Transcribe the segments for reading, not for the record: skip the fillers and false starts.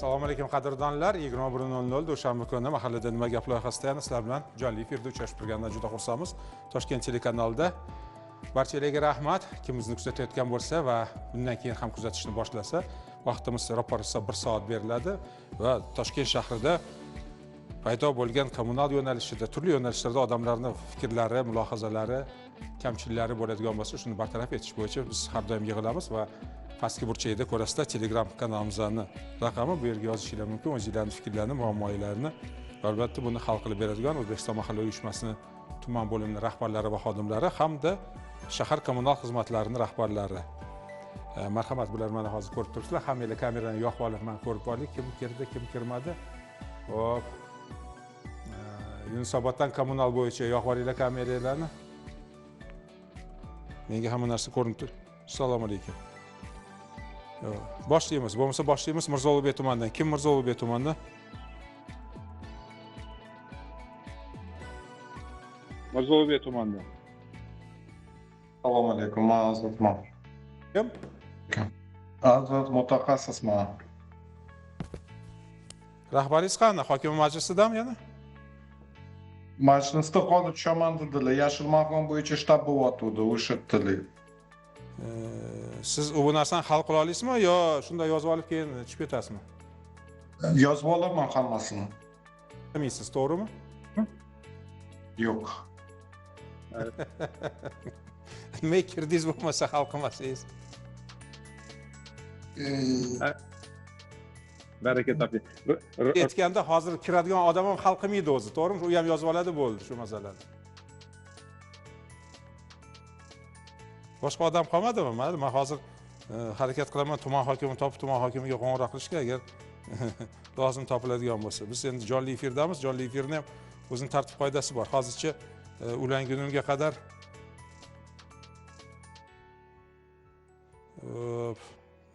Assalomu alaykum qadrdonlar. 21:00 dushanba kuni mahallada nima gap loyihasida yana sizlar bilan jonli efirda uchrashib turgandan juda xursandmiz. Toshkent telekanalida barchalarga rahmat. Kim bizni kuzatayotgan bo'lsa va bundan keyin ham kuzatishni boshlasa, vaqtimiz ro'parasa 1 soat beriladi va Toshkent shahrida paydo bo'lgan kommunal yo'nalishida turli yo'nalishlarda odamlarning fikrlari, mulohazalari, kamchiliklari bo'ladigan bo'lsa, shuni bartaraf etish bo'yicha biz har doim yig'ilamiz va pastki burchakda ko'rasizlar Telegram kanalimizning raqami, bu yerga yozishingiz mumkin o'zingizlarning fikrlarini, muammolarni va albatta buni hal qilib beradigan O'zbekiston mahalla uyushmasining tuman bo'limining rahbarlari va xodimlari hamda shahar kommunal xizmatlarining rahbarlari. Marhamat, bular mana hozir ko'rib turibsizlar, hammanglar kamerani yoqib olib mana ko'rib oldik, kim kirdi, kim kirmadi. Hop. Yunusoboddan kommunal bo'yicha yoqib olinglar kameralarni. Menga hamma narsa ko'rinib turibdi. Assalomu alaykum. Boshlaymiz, bo'lmasa boshlaymiz Mirzo Ulug'bek tumanidan. Kim Mirzo Ulug'bek tumanidan? Mirzo Ulug'bek tumanidan. Assalomu alaykum, men Azatman. Kim? Azat mutaxassisman. Rahbaringiz qani? Hokim majlisidami yana? Majlisda hozir tushaman dedilar. Yashil makon bo'yicha shtab bo'lyotgandi, o'sha yerda. Siz u bu narsani hal qila olasizmi yo shunday yozib olib keyin chiqib ketasizmi? Yozib olaman hammasini. Bilmaysiz, to'g'rimi? Yo'q. Nima kirdingiz bo'lmasa hal qilmasangiz? Baraka toping. Aytganda hozir kiradigan odam ham hal qilmaydi o'zi, to'g'rimi? U ham yozib oladi, bo'ldi shu masalani. Boshqa odam qolmadimi? Mayli, men hozir harakat qilaman tuman hokimini topib, tuman hokimiga qo'ng'iroq qilishga, agar lozim topiladigan bo'lsa. Biz endi jonli efirdamiz, jonli efirni ham o'zining tartib qoidasi bor. Hozircha ulangunimga qadar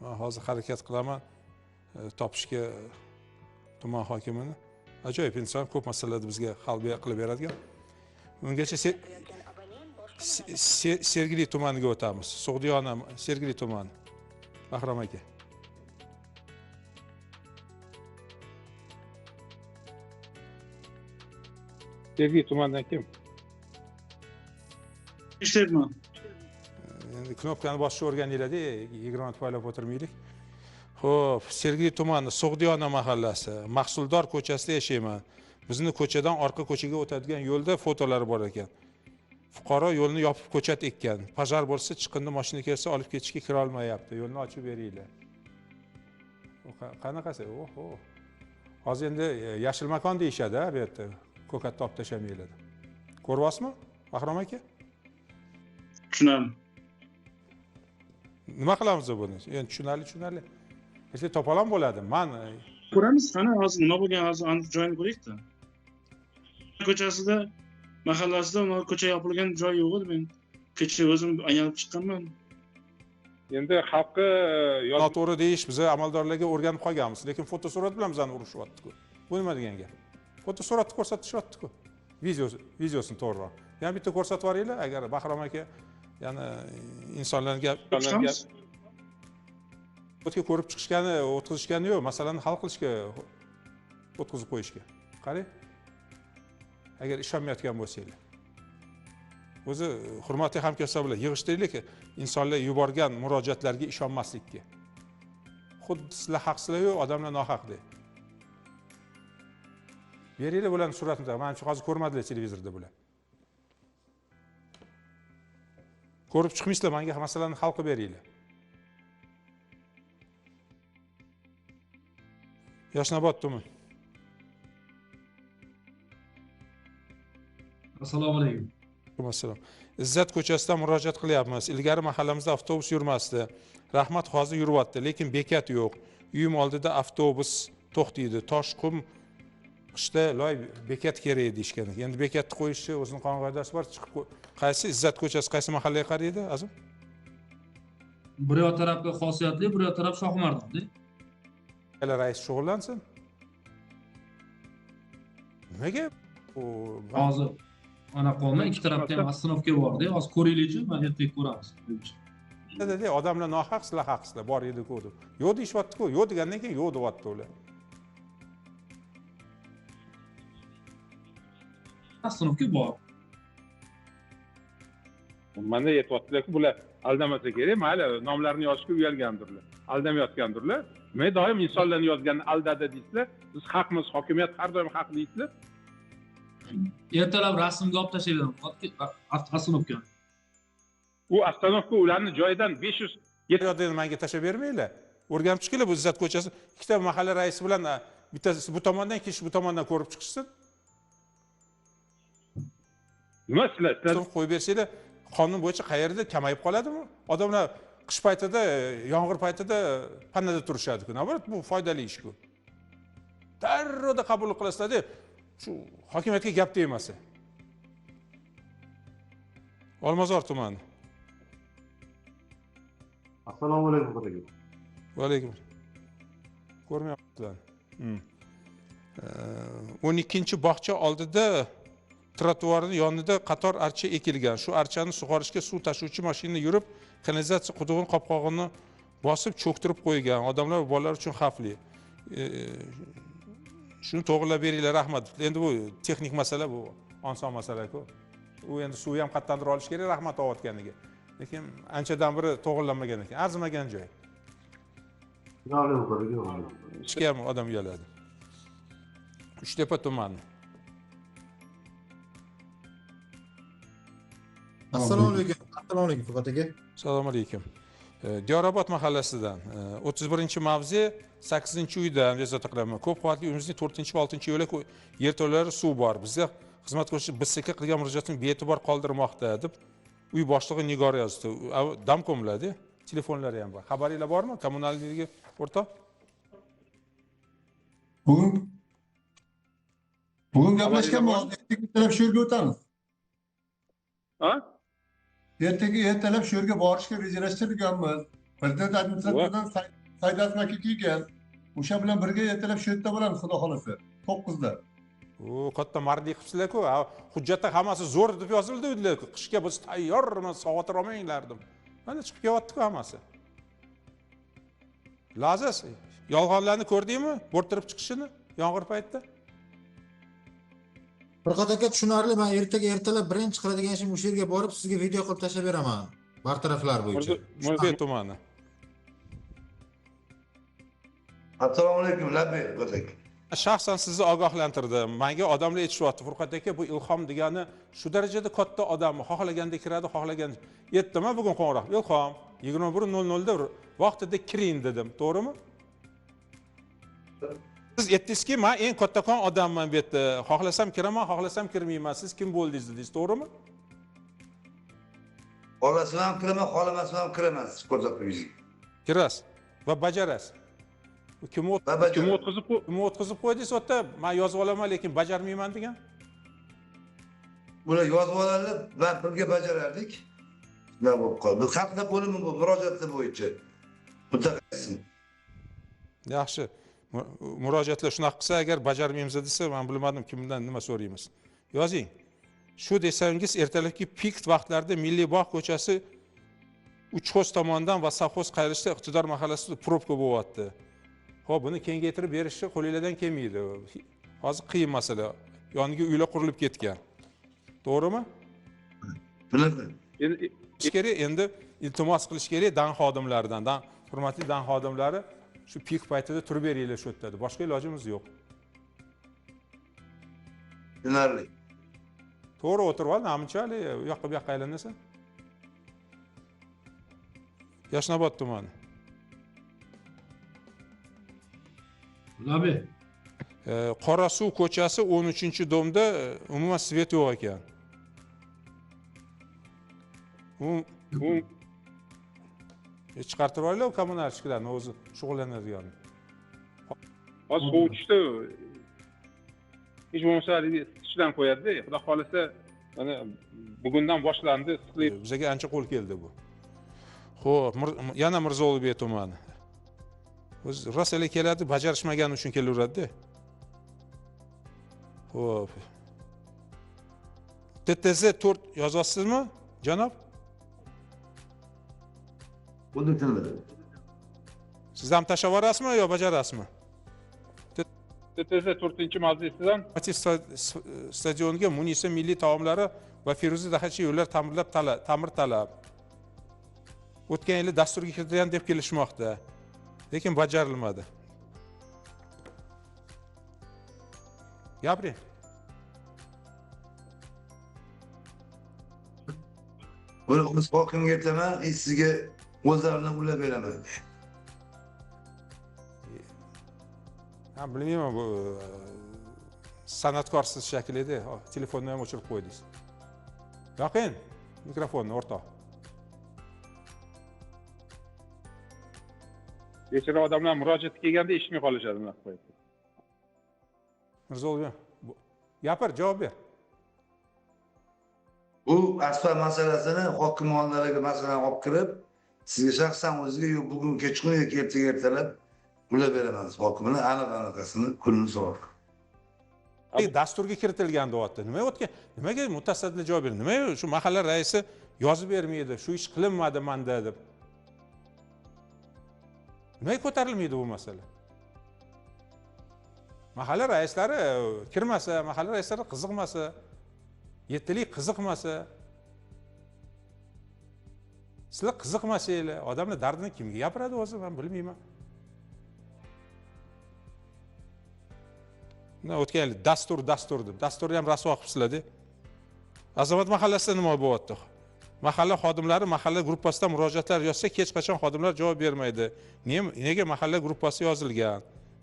men hozir harakat qilaman topishga tuman hokimini. Ajoyib inson, ko'p masalalarda bizga hal qilib beradigan. Ungacha Sergeli tumaniga o'tamiz. So'g'diyona, Sergeli tumani. Bahrom aka. Sergeli tumanidan kim? Ishlayman. Endi knopkani bosishni o'rganinglar-da, 20 minut poylab o'tirmaylik. Xo'p, Sergeli tumani, So'g'diyona mahallasi, Mahsuldor ko'chasida yashayman. Bizni ko'chadan orqa ko'chaga o'tadigan yo'lda fotolar bor ekan. Fuqaro yo'lni yopib ko'chat ekkan. Pajar bo'lsa, chiqindi mashina kelsa olib ketishga kira olmayapti. Yo'lni ochib beringlar. Qanaqasi? Oho. Hozir endi yashil makon deyishadi, bu yerda. Ko'katni olib tashlamanglar. Ko'ryapsizmi, Bahrom aka? Tushunarli. Nima qilamiz buni? Endi tushunarli, tushunarli. Esa to'polon bo'ladi. Men ko'ramiz, qani hozir nima bo'lgan, hozir aniq joyini ko'raylik-da. Ko'chasida, mahallasida ko'cha yopilgan joy yo'q edi. Men kecha o'zim aylanib chiqqanman. Endi xalqqa noto'g'ri deyish biz amaldorlarga o'rganib qolganmiz, lekin fotosurat bilan bizani urushyapti-ku. Bu nima degan gap? Fotosuratni ko'rsatishyapti-ku. Videosini to'g'riroq. Yana bitta ko'rsatib yuboringlar, agar Bahrom aka ya'ni insonlarga o'tga ko'rib chiqishgani, o'tkazishgani yo'q, masalani hal qilishga o'tkazib qo'yishga. Qarang. Agar ishonmayotgan bo'lsanglar. O'zi hurmatli hamkasblar, yig'ishtiraylik insonlar yuborgan murojaatlarga ishonmaslikka. Xuddi sizlar haqsizlar-yu, odamlar nohaq deb. Beringlar bularning suratini. Menimcha hozir ko'rmadilar televizorda bular. Ko'rib chiqmaysizlar, menga masalani hal qilib beringlar. Yashnobod tumani. Assalomu alaykum. Assalom. Izzat ko'chasidan murojaat qilyapmiz. Ilgari mahallamizda avtobus yurmasdi. Rahmat, hozir yuryapti, lekin bekat yo'q. Uyim oldida avtobus to'xtaydi. Tosh qum qishda loy bekat kerak deyishgan. Endi bekatni qo'yishi o'zining qonun qoidasi bor. Chiqib qaysi Izzat ko'chasi qaysi mahallaga qaraydi, Azim? Bir yoq tarafga xosiyatli, bir yoq taraf Shohimardonda. Rais shug'ullansin. Nimaga? Hozir ana qolma, ikki tarafda ham ostanovka bor-da. Hozir ko'raylikchi, mana ertaga ko'ramiz. Dedi, odamlar nohaq, sizlar haqsizlar, bor edi-ku deb. Yo'q deyishyapti-ku, yo'q degandan keyin yo'q deyapti ular. Остановка bor. Mana aytyaptilar-ku, bular aldamasa kerak, mayli, nomlarini yozishga uyalgandirlar, aldamayotgandirlar. Men doim insonlarni yozganini aldadi deysizlar. Biz haqmiz, hokimiyat har doim haq deysizlar. Ertalab rasmga olib tashlayman, остановка ni. U остановка ularni joyidan 500 yo'q, menga tashlab bermanglar. O'rganib chiqinglar bu Izzat ko'chasi. Ikkita mahalla raisi bilan bittasi bu tomondan, ikkinchisi bu tomondan ko'rib chiqishsin. Nima sizlar qo'yib bersanglar, qonun bo'yicha qayerda kamayib qoladimi? Odamlar qish paytida, yomg'ir paytida panada turishadi-ku. Naborat bu foydali ish-ku. Darrovda qabul qilasizlar-da, shu hokimiyatga gap tegmasa. Olmazor tumani. Assalomu alaykum aka. Va alaykum. Ko'rmayapsizlar. 12-bog'cha oldida trotuarning yonida qator archa ekilgan. Shu archani sug'orishga suv tashuvchi mashina yurib, kanalizatsiya qudug'ining qopqog'ini bosib cho'ktirib qo'ygan. Odamlar va bolalar uchun xavfli. Shuni to'g'rilab beringlar, rahmat. Endi bu texnik masala, bu oson masala-ku. U endi suvni ham qayerdandir olish kerak, rahmat olayotganiga. Lekin anchadan beri to'g'rilanmagan ekan, arzimagan joy. Ishga ham odam uyaladi. Uchtepa tumani. Assalomu alaykum. Assalomu alaykum Furqat aka. Assalomu alaykum. Diyorobod mahallasidan 31-mavze 8-uydan bezovta qilaman. Ko'p qavatli uyimizning 4 va 6 yo'lak yerto'lalari suv bor. Bizga xizmat ko'rsatish BSK qilgan murojaatni bee'tibor qoldirmoqda deb uy boshlig'i Nigor yozdi. Damkomlarda telefonlari ham bor. Xabaringlar bormi? Kommunalniki o'rtoq? Bugun gaplashganmiz, ertalab shu yerga o'tamiz. Ha? Ertaga ertalab shu yerga borishga rejalashtirganmiz. Prezident administratsiyadan Said Azim aka kelgan. O'sha bilan birga ertalab shu yerda bo'lamiz, xudo xolasa, 9da. O, katta mardlik qilibsizlar-ku. Hujjatda hammasi zo'r deb yozildi dedilar-ku. Qishga biz tayyormiz, xavotir olmanglar dedim. Mana chiqib kelyapti-ku hammasi. Lazas, yolg'onlarni ko'rdingmi? Bo'rttirib chiqishini yomg'ir paytida. Furqat aka, tushunarli. Men ertaga ertalab birinchi qiladigan ishim o'sha yerga borib sizga video qilib tashlab beraman. Bartaraflar bo'yicha. Mirzo tumani. Assalomu alaykum, labbay Furqat aka. Shaxsan sizni ogohlantirdim. Menga odamlar aytishyapti, Furqat aka, bu Ilhom degani shu darajada katta odammi? Xohlaganda kiradi, xohlaganda. Aytdim-a bugun qo'ng'iroq. Ilhom 21:00 da vaqtida kiring dedim, to'g'rimi? Siz aytdingizki, men eng kattakon odamman bu yerda. Xohlasam kiraman, xohlasam kirmayman. Siz kim bo'ldingiz dedingiz, to'g'rimi? Xohlasam ham kiraman, xohlamasam ham kiraman siz ko'rsatuvingizga. Kirasiz va bajarasiz. Kim o'tqizib qo'ydingiz u yerda? Men yozib olaman, lekin bajarmayman degan. Bular yozib oladilar, men birga bajarardik. Nima bo'lib qoldi? Biz haqda bo'limi bu murojaatlar bo'yicha. Mutaxassis. Yaxshi. Murojaatlar shunaqa qilsa, agar bajarmaymiz desa, men bilmadim kimdan nima so'raymiz. Yozing. Shu desangiz, ertalabki pik vaqtlarda Milliy bog' ko'chasi Uchxo'z tomondan va Sovxoz qayrilishida Iqtidor mahallasida probka bo'lyapti. Xo'p, buni kengaytirib berishni qo'linglardan kelmaydi. Hozir qiyin masala. Yoniga uylar qurilib ketgan. To'g'rimi? Bilaman. Endi kerak, endi iltimos qilish kerak dan xodimlaridan, dan hurmatli dan xodimlari shu pik paytida turib beringlar shu yerda. Boshqa ilojimiz yo'q. Tushunarli. To'g'ri o'tirib ol, namunchalik u yoqqa bu yoqqa aylanasan. Yashnobod tumani. Labi. Qorasuv ko'chasi 13-domda umuman svet yo'q ekan. U chiqartirib olinglar kommunalchilarni o'zi shug'ullanadigan. Hozir sovutishda hech bo'lmasa isitishdan qo'yadi-da. Xudo xolasa mana bugundan boshlandi issiqlik. Bizga ancha qo'l keldi bu. Xo'p, yana Mirzo Ulug'bek tumani. O'zi rosa keladi, bajarishmagani uchun kelaveradi-da. Xo'p. TTZ 4 yozasizmi, janob? Buni tinladim. Siz ham tashlab yuborasizmi yo bajarasizmi? TTZ 4-mavzesidan stadionga Munisa milliy taomlari va Feruza Dahachi yo'llar ta'mirlab ta'mir talab. O'tgan yili dasturga kiritilgan deb kelishmoqda, lekin bajarilmadi. Gapiring. Buni biz hokimga aytaman, sizga o'zlaridan ulab beraman. Ha, bilmayman, bu san'atkorsiz shaklida telefonni ham o'chirib qo'ydingiz. Yoqing mikrofonni, o'rtoq. Bechora odamlar murojaat kelganda eshitmay qolishadi bunaqa paytda. Mirzo Ulug'bek, gapir, javob ber. Bu asfalt masalasini hokim oldilariga masalani olib kirib, sizga shaxsan o'zizga yo bugun kechqurun yoki ertaga ertalab ulab beraman hokimini aniq anaqasini kunini so'rab. Dasturga kiritilgan deyapti. Nima o'tgan? Nimaga mutasaddilar javob berdi? Nima shu mahalla raisi yozib bermaydi, shu ish qilinmadi menda deb. Nimaga ko'tarilmaydi bu masala? Mahalla raislari kirmasa, mahalla raislari qiziqmasa, yettilik qiziqmasa, sizlar qiziqmasanglar, odamlar dardini kimga gapiradi o'zi, men bilmayman. O'tgan yil dastur deb, dasturni ham rasvo qilibsizlar-da. Azamat mahallasida nima bo'lyapti? Mahalla xodimlari mahalla gruppasidan murojaatlar yozsa, hech qachon xodimlar javob bermaydi. Nega mahalla gruppasi yozilgan?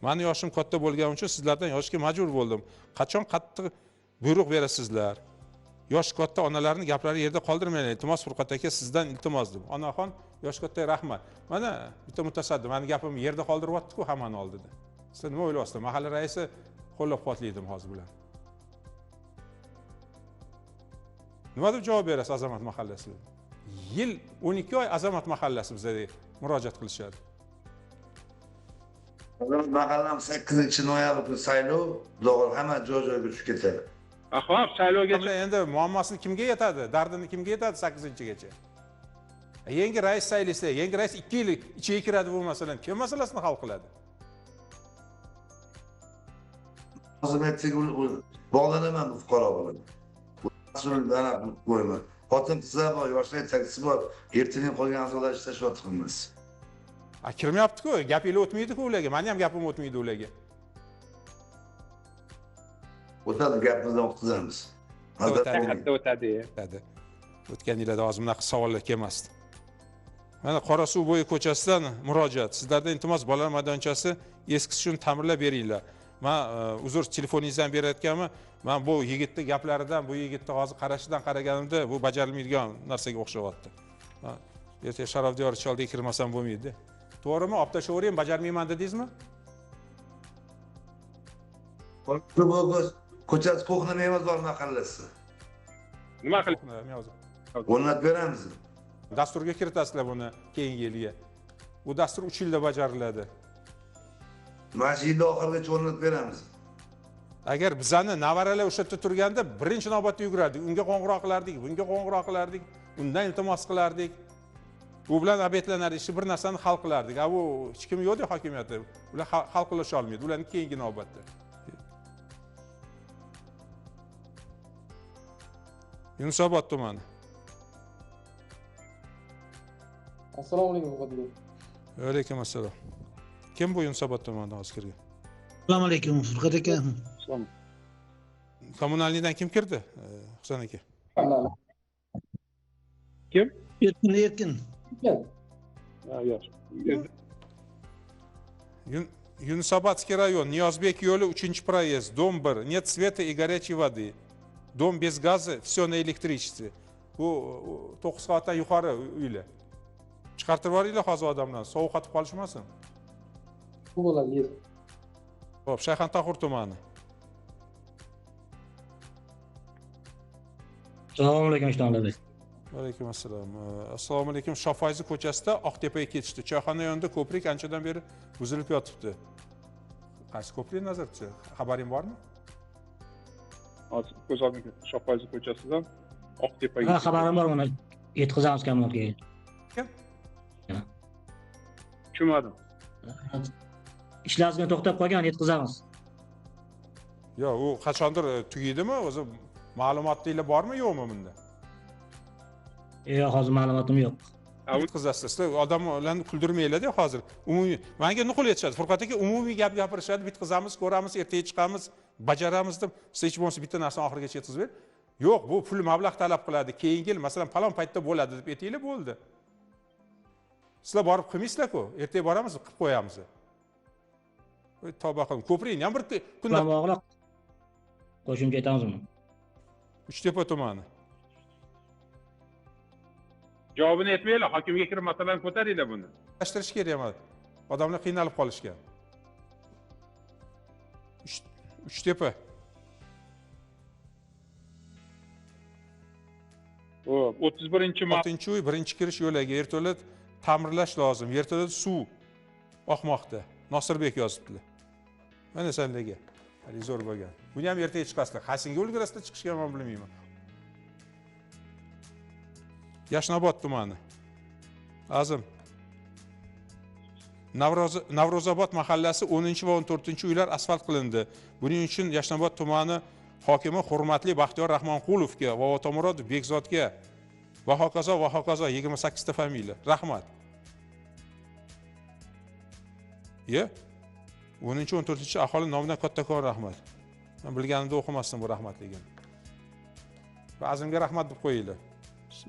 Meni yoshim katta bo'lgani uchun sizlardan yozishga majbur bo'ldim. Qachon qattiq buyruq berasizlar? Yosh katta onalarning gaplari yerda qoldirmanglar. Iltimos Furqat aka, sizdan iltimos deb. Onaxon yosh kattaga rahmat. Mana bitta mutasaddi meni gapimni yerda qoldiryapti-ku hammani oldida. Sizlar nima o'ylayapsizlar? Mahalla raisi qo'llab-quvvatlaydim hozir bular. Nima deb javob berasiz Azamat mahallasi? Yil 12 oy Azamat mahallasi bizga murojaat qilishadi. Azamat mahallam 8-noyabr kuni saylov, xudo hamma joy-joyga tushib ketadi. Xo'p, saylovgacha endi muammosini kimga yetadi? Dardini kimga yetadi 8-gacha? Yangi rais saylaysa, yangi rais 2 yil ichiga kiradi bu masalani. Kim masalasini hal qiladi? Hozir bog'lanaman bu fuqaro bilan. Mas'ullarni qo'yman. Xotin qizlar bor, yoshlar yetakchisi bor. Ertaga qolgan a'zolar ishlashyapmiz. A kirmayapti-ku, gapinglar o'tmaydi-ku ularga. Meni ham gapim o'tmaydi ularga. O'tadi, gapimizni o'tkazamiz. Albatta o'tadi. O'tadi. O'tgan yillarda hozir bunaqa savollar kelmasdi. Mana Qorasuv bo'yi ko'chasidan murojaat. Sizlardan iltimos, bolalar maydonchasi eskisi shuni ta'mirlab beringlar. Men uzr telefoningizdan berayotganman. Men bu yigitni gaplaridan, bu yigitni hozir qarashidan qaraganimda bu bajarilmaydigan narsaga o'xshayapti. Ertaga Sharof Diyorich oldiga kirmasam bo'lmaydi. To'g'rimi? Olib tashlayvering, bajarmayman dedingizmi? Ko'chasi Ko'hna Mevazor mahallasi. Nima qilib? O'rnatib beramiz. Dasturga kiritasizlar buni keyingi yilga. Bu dastur 3 yilda bajariladi. Mana shu yilda oxirigacha o'rnatib beramiz. Agar bizani navaralar o'sha yerda turganda birinchi navbatda yugurardik, unga qo'ng'iroq qilardik, bunga qo'ng'iroq qilardik, undan iltimos qilardik. U bilan obedlanardik, shu bir narsani hal qilardik. A bu hech kim yo'q-da hokimiyatda. Ular hal qilisha olmaydi. Ularning keyingi navbatda. Yunusobod tumani. Assalomu alaykum Furqat. Va alaykum assalom. Kim bu Yunusobod tumanidan hozir kirgan? Assalomu alaykum Furqat aka. Assalom. Kommunalnidan kim kirdi? Husan aka. Kim? Erkin. Ha, yo'q. Юнусабадский район, Ниязбек yo'li 3-проезд, дом 1, нет света и горячей воды. Дом без газа, все на электричестве. Bu 9 qavatdan yuqori uylar. Chiqartirib yuboringlar hozir odamlarni, sovuq qotib qolishmasin. Bu bo'ladi. Xo'p, Shayxontohur tumani. Assalomu alaykum ishtonlar. Va alaykum assalom. Assalomu alaykum. Shofayzi ko'chasida Oqtepaga ketishdi. Choyxona yonida ko'prik anchadan beri buzilib yotibdi. Qaysi ko'prik nazarda tutiladi? Xabaring bormi? Hozir ko'z oldimga Shofayzi ko'chasidan Oqtepaga. Ha, xabarim bor, uni yetkazamiz kommunalga. Kim? Tushunmadim. Ishlar ozgina to'xtab qolgan, yetkazamiz. Yo'q, u qachondir tugaydimi? O'zi ma'lumotinglar bormi, yo'qmi bunda? Yo'q, hozir ma'lumotim yo'q. Yetkazasizlar. Sizlar odamlarni kuldirmanglar-da hozir. Umumiy menga nuqul aytishadi. Furqat aka umumiy gap gapirishadi, bitkazamiz, ko'ramiz, ertaga chiqamiz, bajaramiz deb. Siz hech bo'lmasa bitta narsani oxirigacha yetkazib ber. Yo'q, bu pul mablag' talab qiladi. Keyingi yil masalan falon paytda bo'ladi deb aytinglar, bo'ldi. Sizlar borib qilmaysizlar-ku. Ertaga boramiz, qilib qo'yamiz. Tavba qiling. Ko'prikni ham bir kunda bog'liq. Qo'shimcha aytamizmi? Uchtepa tumani. Javobini aytmanglar, hokimga kirib masalani ko'taringlar buni. Tashtirish kerak emas. Odamlar qiynalib qolishgan. Uchtepa. Xo'p, 31-mart 6-uy birinchi kirish yo'lagi yerto'la ta'mirlash lozim. Yerto'lada suv oqmoqda. Nosirbek yozibdilar. Mana senlarga. Hali zo'r bo'lgan. Buni ham ertaga chiqasizlar. Qaysinga ulgurasizlar chiqishga men bilmayman. Yashnobod tumani. Azim. Navro'zobod mahallasi 10 va 14-uylar asfalt qilindi. Buning uchun Yashnobod tumani hokimi hurmatli Baxtiyor Rahmonqulovga va Otamurodov Bekzodga va hokazo va hokazo 28 ta familiya. Rahmat. Ye? 10-14 aholi nomidan kattakon rahmat. Men bilganimda o'qimasdim bu rahmatligini. Va Azimga rahmat deb qo'yinglar.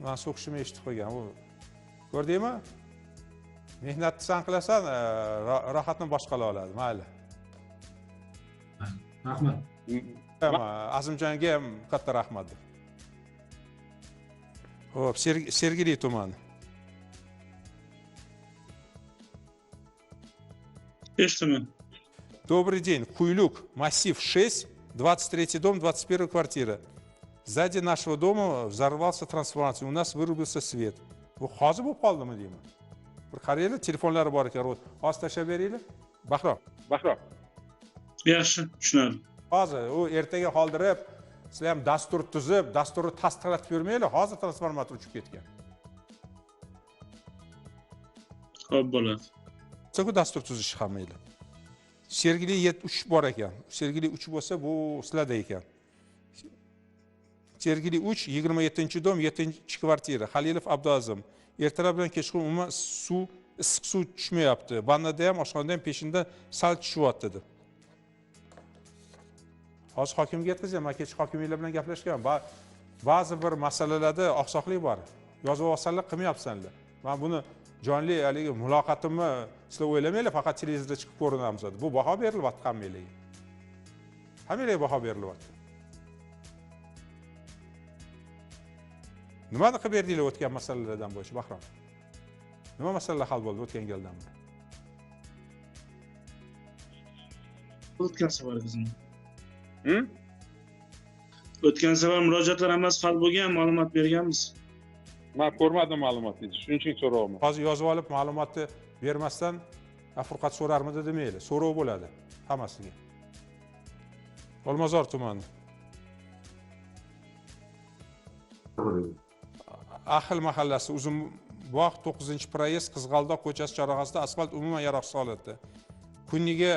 Men so'kishimni eshitib qo'ygan. U ko'rdingmi? Mehnatni san qilasan, rohatni boshqalar oladi. Mayli. Rahmat. Azimjonga ham katta rahmat. Xo'p, Sergeli tumani. Eshitaman. Добрый день. Куйлюк, массив 6, 23 дом, 21 квартира. Сзади нашего дома взорвался трансформатор. У нас вырубился свет. Bu hozir bo'lib qoldimi deyman. Bir qaranglar, telefonlari bor ekan. Hozir tashlab beringlar. Bahrom. Bahrom. Yaxshi, tushunarli. Hozir u ertaga qoldirib, sizlar ham dastur tuzib, dasturni tasdiqlatib yurmanglar. Hozir transformator uchib ketgan. Xo'p, bo'ladi. Ku dastur tuzish hammanglar. Sergeli 3 bor ekan. Sergeli 3 bo'lsa, bu sizlarda ekan. Sergeli 3, 27-dom, 7-kvartira. Halilov Abduazim. Ertalab bilan kechqurun umuman suv, issiq suv tushmayapti. Vannada ham, oshxonada ham peshinda sal tushyapti deb. Hozir hokimga yetkazgan, men kecha hokimlar bilan gaplashganman. Ba'zi bir masalalarda oqsoqlik bor. Yozib olsanlar qilmayapsanlar. Men buni jonli haligi muloqotimni sizlar o'ylamanglar, faqat televizorda chiqib ko'rinamiz deb. Bu baho berilyapti hammanglarga. Hammanglarga baho berilyapti. Nimani qilib berdinglar o'tgan masalalardan bo'yicha, Bahrom? Nima masalalar hal bo'ldi o'tgan galdan beri? O'tgan safar bizning. O'tgan safar murojaatlar hammasi hal bo'lgan, ma'lumot berganmiz. Men ko'rmadim ma'lumotni, shuning uchun so'rayapman. Hozir yozib olib ma'lumotni bermasdan Furqat so'rarmidi demayli, so'rov bo'ladi hammasiga. Olmazor tumani. Ahil mahallasi, Uzunbog' 9-proyekt, Qizg'aldoq ko'chasi chorrahasida asfalt umuman yaroqsiz holatda. Kuniga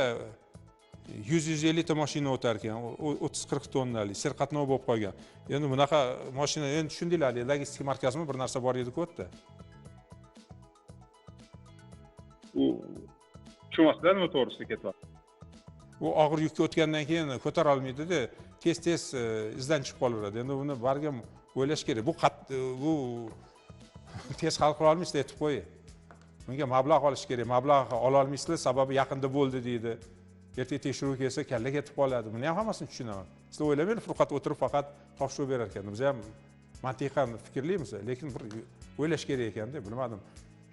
100-150 ta mashina o'tar ekan, 30-40 tonnali, serqatnov bo'lib qolgan. Endi bunaqa mashina, endi tushundinglar, logistik markazmi bir narsa bor edi-ku u yerda. U tushunmasdan nima to'g'risida ketyapti? U og'ir yukka o'tgandan keyin ko'tara olmaydi-da, tez-tez izdan chiqib qolaveradi. Endi buni barga o'ylash kerak. Bu tez hal qila olmaysizlar, aytib qo'ying. Bunga mablag' olish kerak. Mablag' ola olmaysizlar, sababi yaqinda bo'ldi deydi. Ertaga tekshiruv kelsa kalla ketib qoladi. Buni ham hammasini tushunaman. Sizlar o'ylamanglar, Furqat o'tirib faqat topshiriq berar ekan. Biz ham mantiqan fikrlaymiz, lekin bir o'ylash kerak ekanda, bilmadim.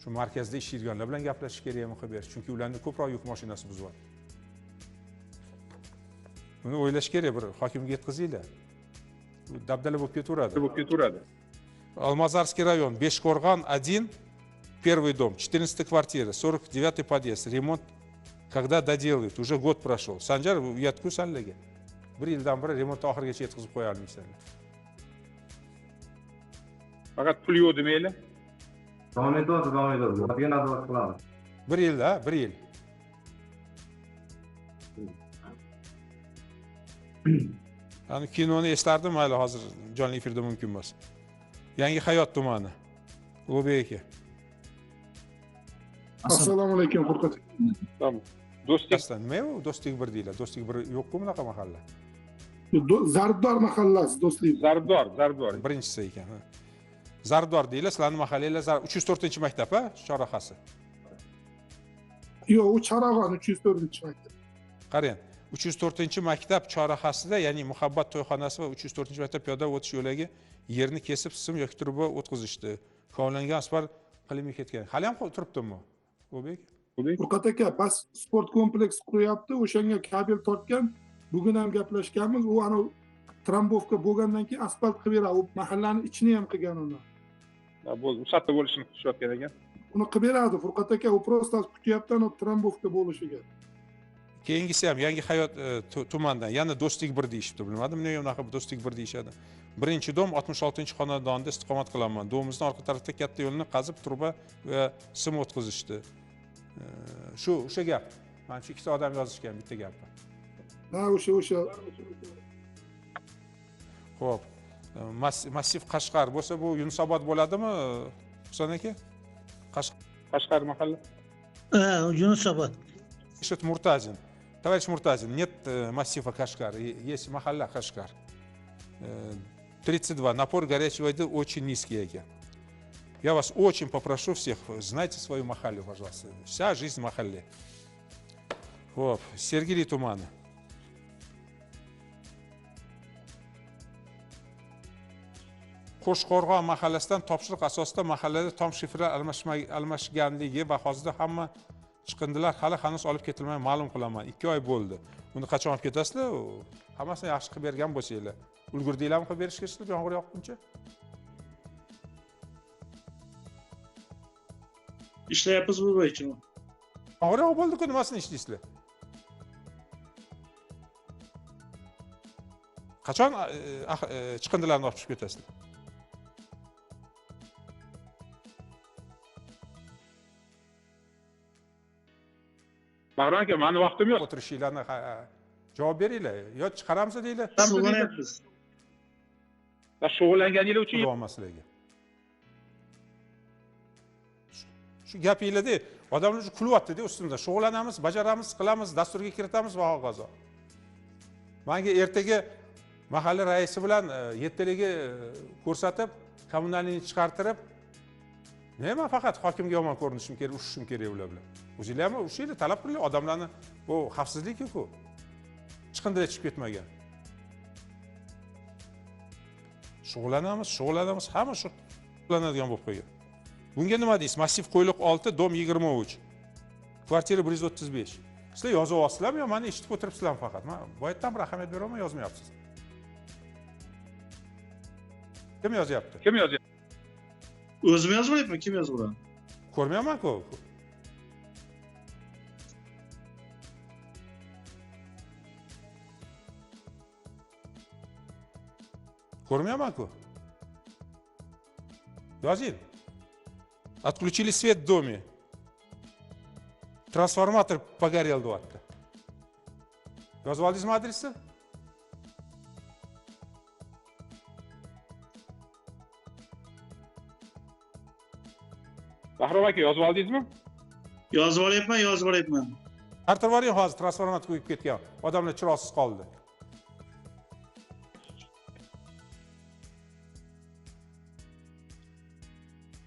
Shu markazda ishlaydiganlar bilan gaplashish kerakmi qilib berish. Chunki ularning ko'proq yuk mashinasi buzyapti. Buni o'ylash kerak, bir hokimga yetkazinglar. Dabdala bo'lib ketaveradi. Bo'lib ketaveradi. Алмазарский район, Бешкорган 1, первый дом, 14 квартира, 49 подъезд. Ремонт когда доделают? Уже год прошел. Sanjar, uyatku sanlarga. Bir yildan beri remontni oxirigacha yetkazib qo'ya olmaysanlar. Faqat pul yo'q demayli. Davom etadi, davom etadi. Ularga nazorat qilamiz. Bir yil, ha, bir yil. Ani kinoni eslardim, mayli hozir jonli efirda mumkin emas. Yangi Hayot tumani. Ulug'bek aka. Assalomu alaykum, Furqat. Tamam. Do'stlik nima u? Do'stlik bir deyiladi. Do'stlik bir yo'q-ku bunaqa mahalla. Zarbdor mahallasi, Do'stlik. Zarbdor, Zarbdor. Birinchisi ekan. Zarbdor deyiladi, sizlarning mahallanglar 304-maktab, ha, chorrahasi. Yo'q, u Charog'on 304-maktab. Qarang, 304-maktab chorrahasida, ya'ni Muhabbat to'yxonasi va 304-maktab piyoda o'tish yo'lagi yerni kesib sim yoki truba o'tkazishdi. Kovlangan asfalt qilinmay ketgan. Hali ham turibdimi? Ulug'bek? Furqat aka, bas sport kompleks quryapti, o'shanga kabel tortgan. Bugun ham gaplashganmiz, u ana trambovka bo'lgandan keyin asfalt qilib beradi. U mahallani ichini ham qilgan uni. Ha, bo'ldi. Ruxsatda bo'lishini kutishayotgan ekan. Uni qilib beradi Furqat aka, u prosta kutyapti ana trambovka bo'lishiga. Keyingisi ham Yangi Hayot tumanidan, yana Do'stlik bir deyishibdi, bilmadim nega unaqa Do'stlik bir deyishadi. Birinchi dom 66-xonadonda istiqomat qilaman. Domimizning orqa tarafida katta yo'lni qazib truba va sim o'tkazishdi. Shu o'sha gap. Mana shu ikkita odam yozishgan bitta gapni. Ha, o'sha. Xo'p, Massiv Qashqar bo'lsa bu Yunusobod bo'ladimi, Husan aka? Qashqar mahalla. Ha, Yunusobod. Пишет Муртазин. Товарищ Муртазин, нет массива Кашкар, есть махалла Кашкар. 32. Напор горячей воды очень низкий. Я вас очень попрошу всех, знайте свою махаллю, пожалуйста. Вся жизнь в махалле. Вот. Сергели Туманы. Qo'shqo'rg'on mahallasidan topshiriq asosida mahallada tom shifrlar almashganligi va hozirda hamma chiqindilar hali hanuz olib ketilmay ma'lum qilaman. 2 oy bo'ldi. Uni qachon olib ketasizlar? Hammasini yaxshi qilib bergan bo'lsanglar. Ulgurdinglarmi qilib berishga sizlar yomg'ir yoqquncha? Ishlayapmiz bu bo'yicha. Yomg'ir yoqib bo'ldi-ku, nimasini ishlaysizlar? Qachon chiqindilarni olib chiqib ketasizlar? Bahrom aka, meni vaqtim yo'q. O'tirishinglarni javob beringlar. Yo chiqaramiz deylar. Shug'ullanyapmiz. Va shug'ullanganingiz uchun sizlarga. Shu gapinglarda odamlar kulyapti-da ustimizda. Shug'ullanamiz, bajaramiz, qilamiz, dasturga kiritamiz va hokazo. Menga ertaga mahalla raisi bilan yettaligi ko'rsatib, kommunalni chiqartirib, nima faqat hokimga yomon ko'rinishim kerak, urushishim kerak ular bilan. O'zinglar ham urushinglar, talab qilinglar odamlarni, bu xavfsizlik-ku. Chiqindilar chiqib ketmagan. Shug'ullanamiz, shug'ullanamiz, hamma shug'ullanadigan bo'lib qo'ygan. Bunga nima deysiz? Massiv Qo'yliq 6, dom 23. Kvartira 135. Sizlar yozib olasizlarmi yo meni eshitib o'tiribsizlarmi faqat? Men boyatdan bir ahamiyat beraman, yozmayapsiz. Kim yozyapti? Kim yozyapti? O'zim yozmayapman, kim yozadi? Ko'rmayapman-ku. Ko'rmayapman-ku. Yozing. Отключили свет в доме. Трансформатор погорел deyapti. Yozib oldingizmi adresni? Bahrom aka, yozib oldingizmi? Yozib olyapman, yozib olyapman. Artirib yuboring hozir, transformator kuyib ketgan. Odamlar chiroqsiz qoldi.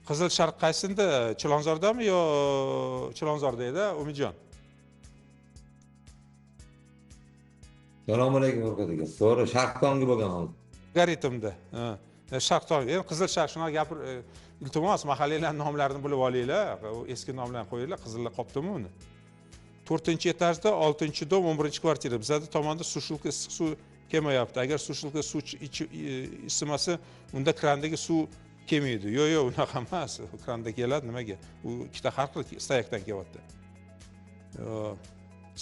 Qizil Sharq qaysinda? Chilonzordami yo Chilonzorda edi, Umidjon? Assalomu alaykum Furqat aka. To'g'ri, Sharq tongi bo'lgan hozir. Algoritmda. Sharq tongi, endi Qizil Sharq shunaqa gapir, iltimos mahallalarning nomlarini bilib olinglar, eski nomlarni qo'yinglar, qizillar qopdimi uni? 4-etajda 6-dom 11-kvartira. Bizada tomonda sushilka issiq suv kelmayapti. Agar sushilka suv isimasa, unda krandagi suv kelmaydi. Yo'q, yo'q, unaqa emas. Kranda keladi, nimaga? U ikkita har xil stoyakdan kelyapti.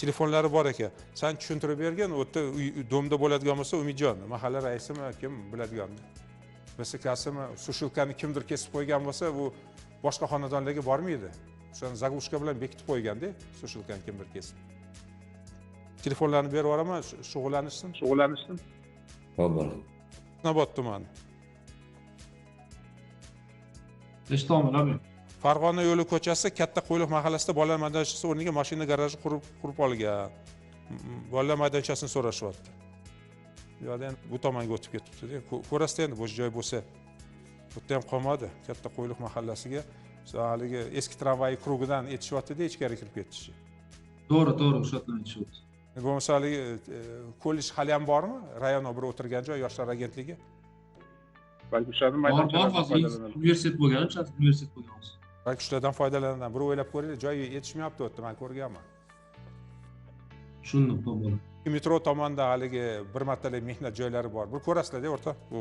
Telefonlari bor ekan. Sen tushuntirib bergin, u yerda domda bo'ladigan bo'lsa, Umidjon, mahalla raisimi, kim biladigan. VSKsimi, sushilkani kimdir kesib qo'ygan bo'lsa, bu boshqa xonadonlarga bormaydi. O'shani zaglushka bilan bekitib qo'yganda, sushilkani kimdir kesib. Telefonlarni berib yuboraman, shug'ullanishsin. Shug'ullanishsin. Xo'p. Nobod tumani. Eshitaman. Farg'ona yo'li ko'chasi Katta Qo'yliq mahallasida bolalar maydonchasi o'rniga mashina garaji qurib olgan. Bolalar maydonchasini so'rashyapti. Bu yerda endi bu tomonga o'tib ketibdi-da. Ko'rasizda endi bo'sh joy bo'lsa, bu yerda ham qolmadi. Katta Qo'yliq mahallasiga haligi eski tramvay krugidan aytishyapti-da, ichkari kirib ketishi. To'g'ri, to'g'ri, o'sha yerdan aytishyapti. Bo'lmasa haligi kollej hali ham bormi? Rayon bir o'tirgan joy, yoshlar agentligi. Balki o'shaning maydonchalardan foydalanadi. Universitet bo'lgan, o'sha universitet bo'lgan hozir. Balki shulardan foydalanadi. Bir o'ylab ko'ringlar, joyi yetishmayapti o'tdi, men ko'rganman. Tushundim, to'g'ri. Metro tomonda haligi bir martalik mehnat joylari bor. Bir ko'rasizlar-da, o'rtoq. Bu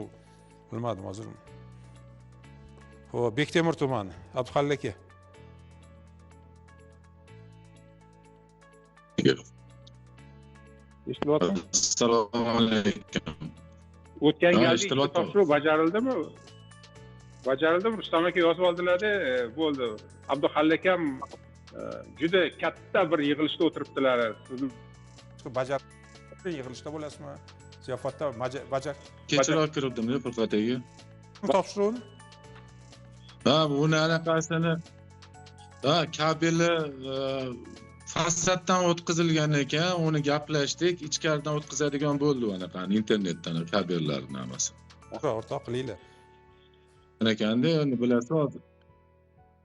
bilmadim hozir. Xo'p, Bektemir tumani, Abduhalil aka. Eshitilyaptimi? Assalomu alaykum. O'tgan galgi topshiriq bajarildimi? Bajarildimi? Rustam aka yozib oldilar-da, bo'ldi. Abduhalil akam juda katta bir yig'ilishda o'tiribdilar. Sizni bajar yig'ilishda bo'lasizmi? Ziyofatda bajar. Kechroq kirdim-da Furqat aka. Topshiriqni? Ha, buni anaqasini ha, kabeli fasaddan o'tkazilgan ekan, uni gaplashdik, ichkaridan o'tkazadigan bo'ldi anaqani, internetdan kabellarni hammasi. O'rtoq qilinglar. Ekanda, endi bilasiz hozir.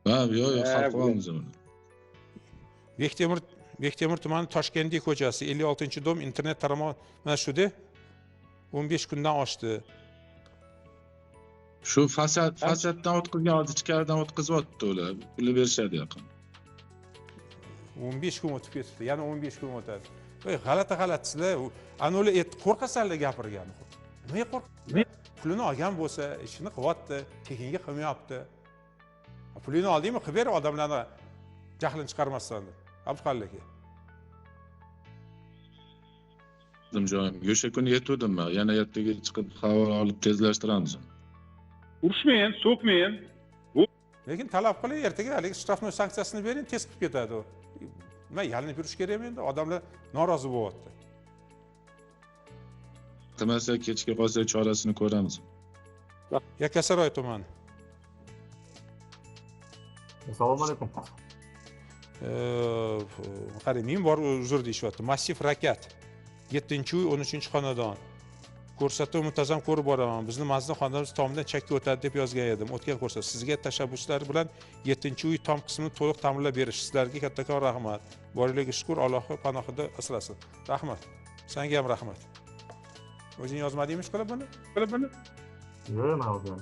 Ha, yo'q, yo'q, hal qilamiz uni. Bektemir tumani Toshkentlik ko'chasi 56-dom internet tarmog'i mana shuda 15 kundan oshdi. Shu fasaddan o'tkazgan, hozir ichkaridan o'tkazyapti ular. Pulni berishadi yaqin. 15 kun o'tib ketibdi, yana 15 kun o'tadi. Voy, g'alati g'alatisizlar. Ana ular qo'rqasanlar gapirgan. Nimaga qo'rq? Pulini olgan bo'lsa, ishini qilyapti, tekinga qilmayapti. Pulini oldingmi, qilib ber, odamlarni jahlini chiqarmasdan deb. Abduhalil aka. Joyimga o'sha kuni yetuvdim men. Yana ertaga chiqib xabar olib tezlashtiramiz. Urushmang, so'kmang. Lekin talab qiling, ertaga haligi shtrafnoy sanksiyasini bering, tez qilib ketadi u. Nima yalinib yurish kerakmi endi? Odamlar norozi bo'lyapti. Qilmasa kechga qolsa chorasini ko'ramiz. Yakkasaroy tumani. Assalomu alaykum. Qarang, men bor uzr deyishyapti. Massiv rakat. 7-uy 13-xonadon. Ko'rsatuv muntazam ko'rib boraman. Bizni manzil xonadonimiz tomidan chakka o'tadi deb yozgan edim. O'tgan ko'rsatuv sizga tashabbuslar bilan 7-uy tom qismini to'liq ta'mirlab berish. Sizlarga kattakon rahmat. Boringlarga shukr, Alloh panohida asrasin. Rahmat. Senga ham rahmat. O'zing yozmadingmi qilib buni? Qilib buni? Yo'q, men o'zim.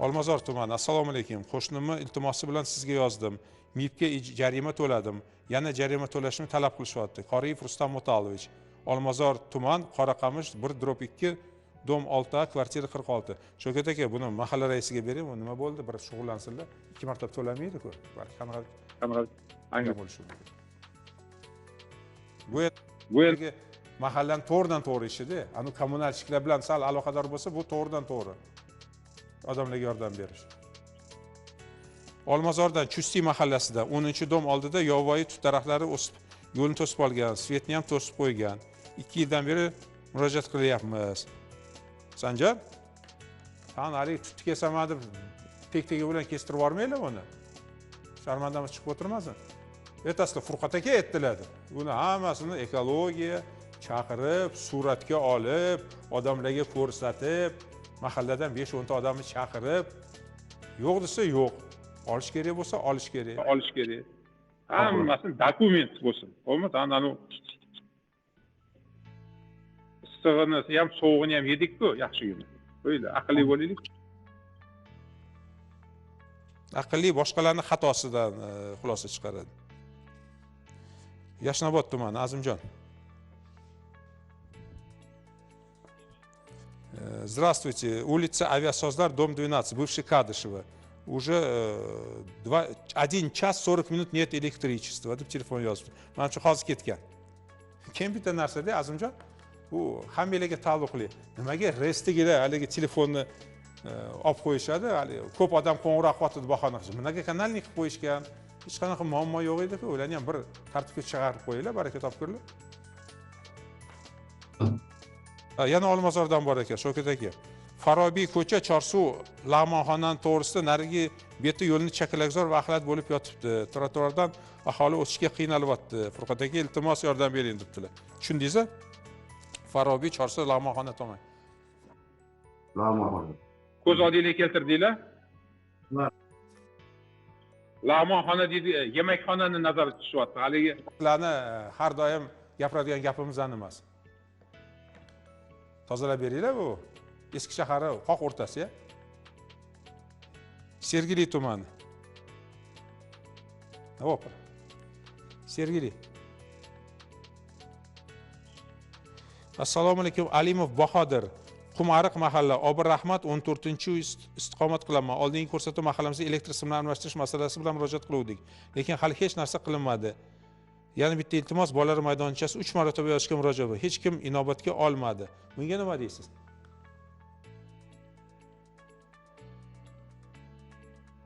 Olmazor tumani. Assalomu alaykum. Qo'shnimni iltimosi bilan sizga yozdim. MIBga jarima to'ladim. Yana jarima to'lashimni talab qilishyapti. Qoriyev Rustam Mutalovich. Olmazor tuman, Qoraqamish 1/2, dom 6, kvartira 46. Shavkat aka, buni mahalla raisiga bering, bu nima bo'ldi? Bir shug'ullansinlar. 2 marta to'lamaydi-ku. Balki qanaqa bo'lishi mumkin. Bu yerga mahallaning to'g'ridan to'g'ri ishida, anu kommunalchiliklar bilan sal aloqador bo'lsa, bu to'g'ridan to'g'ri odamlarga yordam berish. Olmazordan Chusti mahallasida 10-dom oldida yovvoyi tut daraxtlari o'sib, yo'lni to'sib olgan, svetni ham to'sib qo'ygan. 2 yildan beri murojaat qilyapmiz. Sanjar, san haligi tutni kesaman deb tek-tegi bilan kestirib yubormanglar uni. Sharmandamiz chiqib o'tirmasin. Ertasida Furqat aka aytdilar. Buni hammasini ekologiya chaqirib, suratga olib, odamlarga ko'rsatib, mahalladan 5-10 ta odamni chaqirib, yo'q desa yo'q, olish kerak bo'lsa olish kerak. Olish kerak. Hammasi dokument bo'lsin. Bo'lmasa ana issig'ini ham sovug'ini ham yedik-ku, yaxshigina. Qo'yinglar, aqlli bo'laylik. Aqlli boshqalarning xatosidan xulosa chiqaradi. Yashnobod tumani, Azimjon. Здравствуйте, улица Авиасоздар, дом 12, бывший Кадышева. Уже 1 час 40 минут нет электричества deb telefon yozibdi. Mana shu hozir ketgan. Keyin bitta narsada Azimjon, bu hammalarga taalluqli. Nimaga restdagilar haligi telefonni olib qo'yishadi? Hali ko'p odam qo'ng'iroq qilyapti deb bahona qilishadi. Nimaga kanalni qilib qo'yishgan Hech qanaqa muammo yo'q edi-ku. Ularni ham bir tartibga chiqarib qo'yinglar, baraka topkurlar. Yana Olmazordan bor ekan, Shavkat aka. Farobiy ko'cha Chorsu lag'monxonaning to'g'risida narigi beti yo'lni chakalakzor va axlat bo'lib yotibdi. Trotuardan aholi o'tishga qiynalyapti. Furqat aka, iltimos yordam bering debdilar. Tushundingiz-a? Farobiy Chorsu lag'monxona tomon. Lag'monxona. Ko'z oldingizga keltirdinglar? Lag'monxona deydi, yemakxonani nazarda tutishyapti. Haligi ularni har doim gapiradigan gapimizdan emas. Tozalab beringlar bu. Eski shahari qoq o'rtasi. Sergeli tumani. Hop. Sergeli. Assalomu alaykum, Alimov Bahodir. Qumariq mahalla, Obir Rahmat 14-uy istiqomat qilaman. Oldingi ko'rsatuv mahallamizda elektr simlarini almashtirish masalasi bilan murojaat qiluvdik, lekin hali hech narsa qilinmadi. Yana bitta iltimos, bolalar maydonchasi 3 marotaba yozishga murojaat qildim. Hech kim inobatga olmadi. Bunga nima deysiz?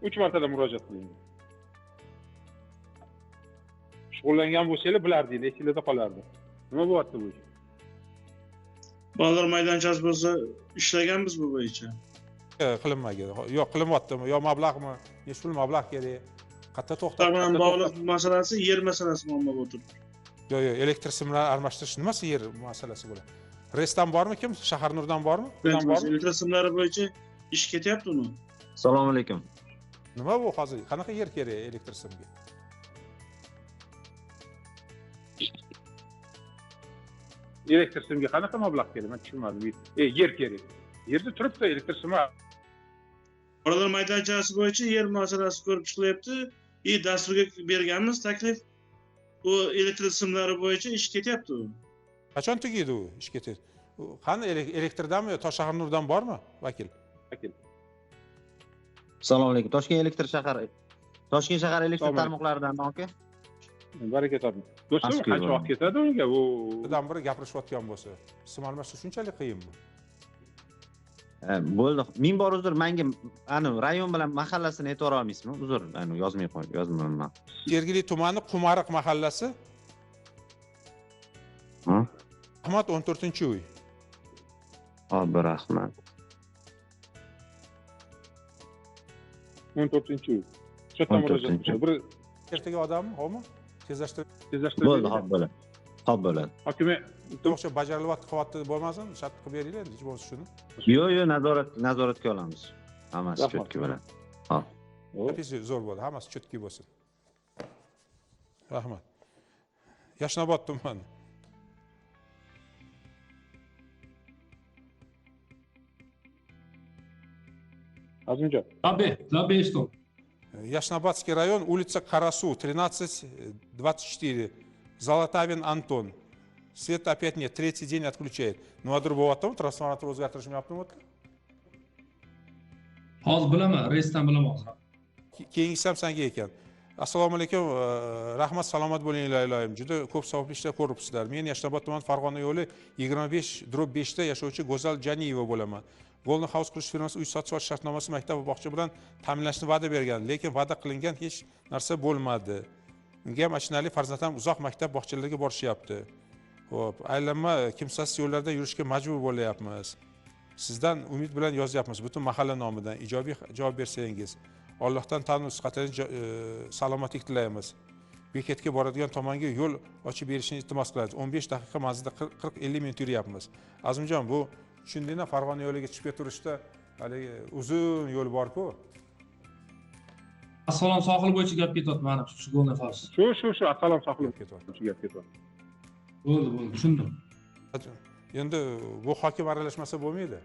Uch martada murojaat qilingan. Shug'ullangan bo'lsanglar bilardinglar, esinglarda qolardi. Nima bo'lyapti bu ish? Bolalar maydonchasi bo'lsa ishlaganmiz bu bo'yicha. Qilinmagan. Yo'q, qilinyaptimi? Yo mablag'mi? Necha pul mablag' kerak? Qayerda to'xtab? Bilan bog'liq masalasi yer masalasi muammo bo'lib turibdi. Yo'q, yo'q, elektr simlarini almashtirish nimasi yer masalasi bo'ladi? Resdan bormi kim? Shaharnurdan bormi? Elektr simlari bo'yicha ish ketyapti uni. Assalomu alaykum. Nima bu hozir? Qanaqa yer kerak elektr simga? Elektr simga qanaqa mablag' kerak? Men tushunmadim. Yer kerak. Yerda turibdi elektr simi. Bolalar maydonchasi bo'yicha yer masalasi ko'rib chiqilyapti. Dasturga berganmiz taklif. U elektr simlari bo'yicha ish ketyapti u. Qachon tugaydi u ish ketadi? Qani elektrdanmi yo Toshshaharnurdan bormi vakil? Vakil. Assalomu alaykum. Toshkent elektr shahar Toshkent shahar elektr tarmoqlaridan aka. Baraka toping. Do'stim, qancha vaqt ketadi unga? Bu birdan biri gapirishayotgan bo'lsa, sim almashtirish shunchalik qiyinmi? Bo'ldi. Ming bor uzr, menga ani rayon bilan mahallasini aytib olmaysizmi? Uzr, ani yozmay qo'y, yozmayman. Sergeli tumani Qumariq mahallasi. Ahmad 14-uy. Obir Ahmad. 14-uy. Shu yerdan murojaat qilishadi. Bir ertaga odammi, xo'pmi? Tezlashtirib bo'ldi, xo'p bo'ladi. Xo'p bo'ladi. Hokimi o'xshab bajarilyapti, qilyapti bo'lmasin, shart qilib beringlar endi, hech bo'lmasa shuni. Yo'q, yo'q, nazoratga olamiz. Hammasi cho'tki bo'ladi. Xo'p. Gapingiz zo'r bo'ldi, hammasi cho'tki bo'lsin. Rahmat. Yashnobod tumani. Azimjon. Tabi, eshitdim. Яшнобадский район, улица Карасу, 13-24. Золотавин Антон. Света опять нет, третий день отключает. Nimadir bo'lyaptimi? Transformator o'zgartirishmayaptimi? Hozir bilaman, reysdan bilaman hozir. Keyingisi ham senga ekan. Assalomu alaykum, rahmat, salomat bo'linglar iloyim. Juda ko'p savobli ishlar ko'ribsizlar. Men Yashnobod tumani Farg'ona yo'li 25/5 da yashovchi Go'zal Janiyeva bo'laman. Golden House qurish firmasi uy sotib olish shartnomasi maktab va bog'cha bilan ta'minlashni va'da bergan, lekin va'da qilingan hech narsa bo'lmadi. Unga ham achinarli, farzandlarim uzoq maktab bog'chalarga borishyapti. Xo'p, aylanma kimsasiz yo'llarda yurishga majbur bo'lyapmiz. Sizdan umid bilan yozyapmiz, butun mahalla nomidan ijobiy javob bersangiz. Allohdan tanu sihatli salomatlik tilaymiz. Bekatga boradigan tomonga yo'l ochib berishini iltimos qilamiz. 15 daqiqa manzilda 40-50 minut yuryapmiz. Azimjon, bu tushundingmi? Farg'ona yo'liga chiqib keturishda haligi uzun yo'l bor-ku. Assalom sohili bo'yicha gap ketyapti mana shu Golden House. Shu Assalom sohili bo'yicha gap ketyapti. Bo'ldi, tushundim. Endi bu hokim aralashmasa bo'lmaydi.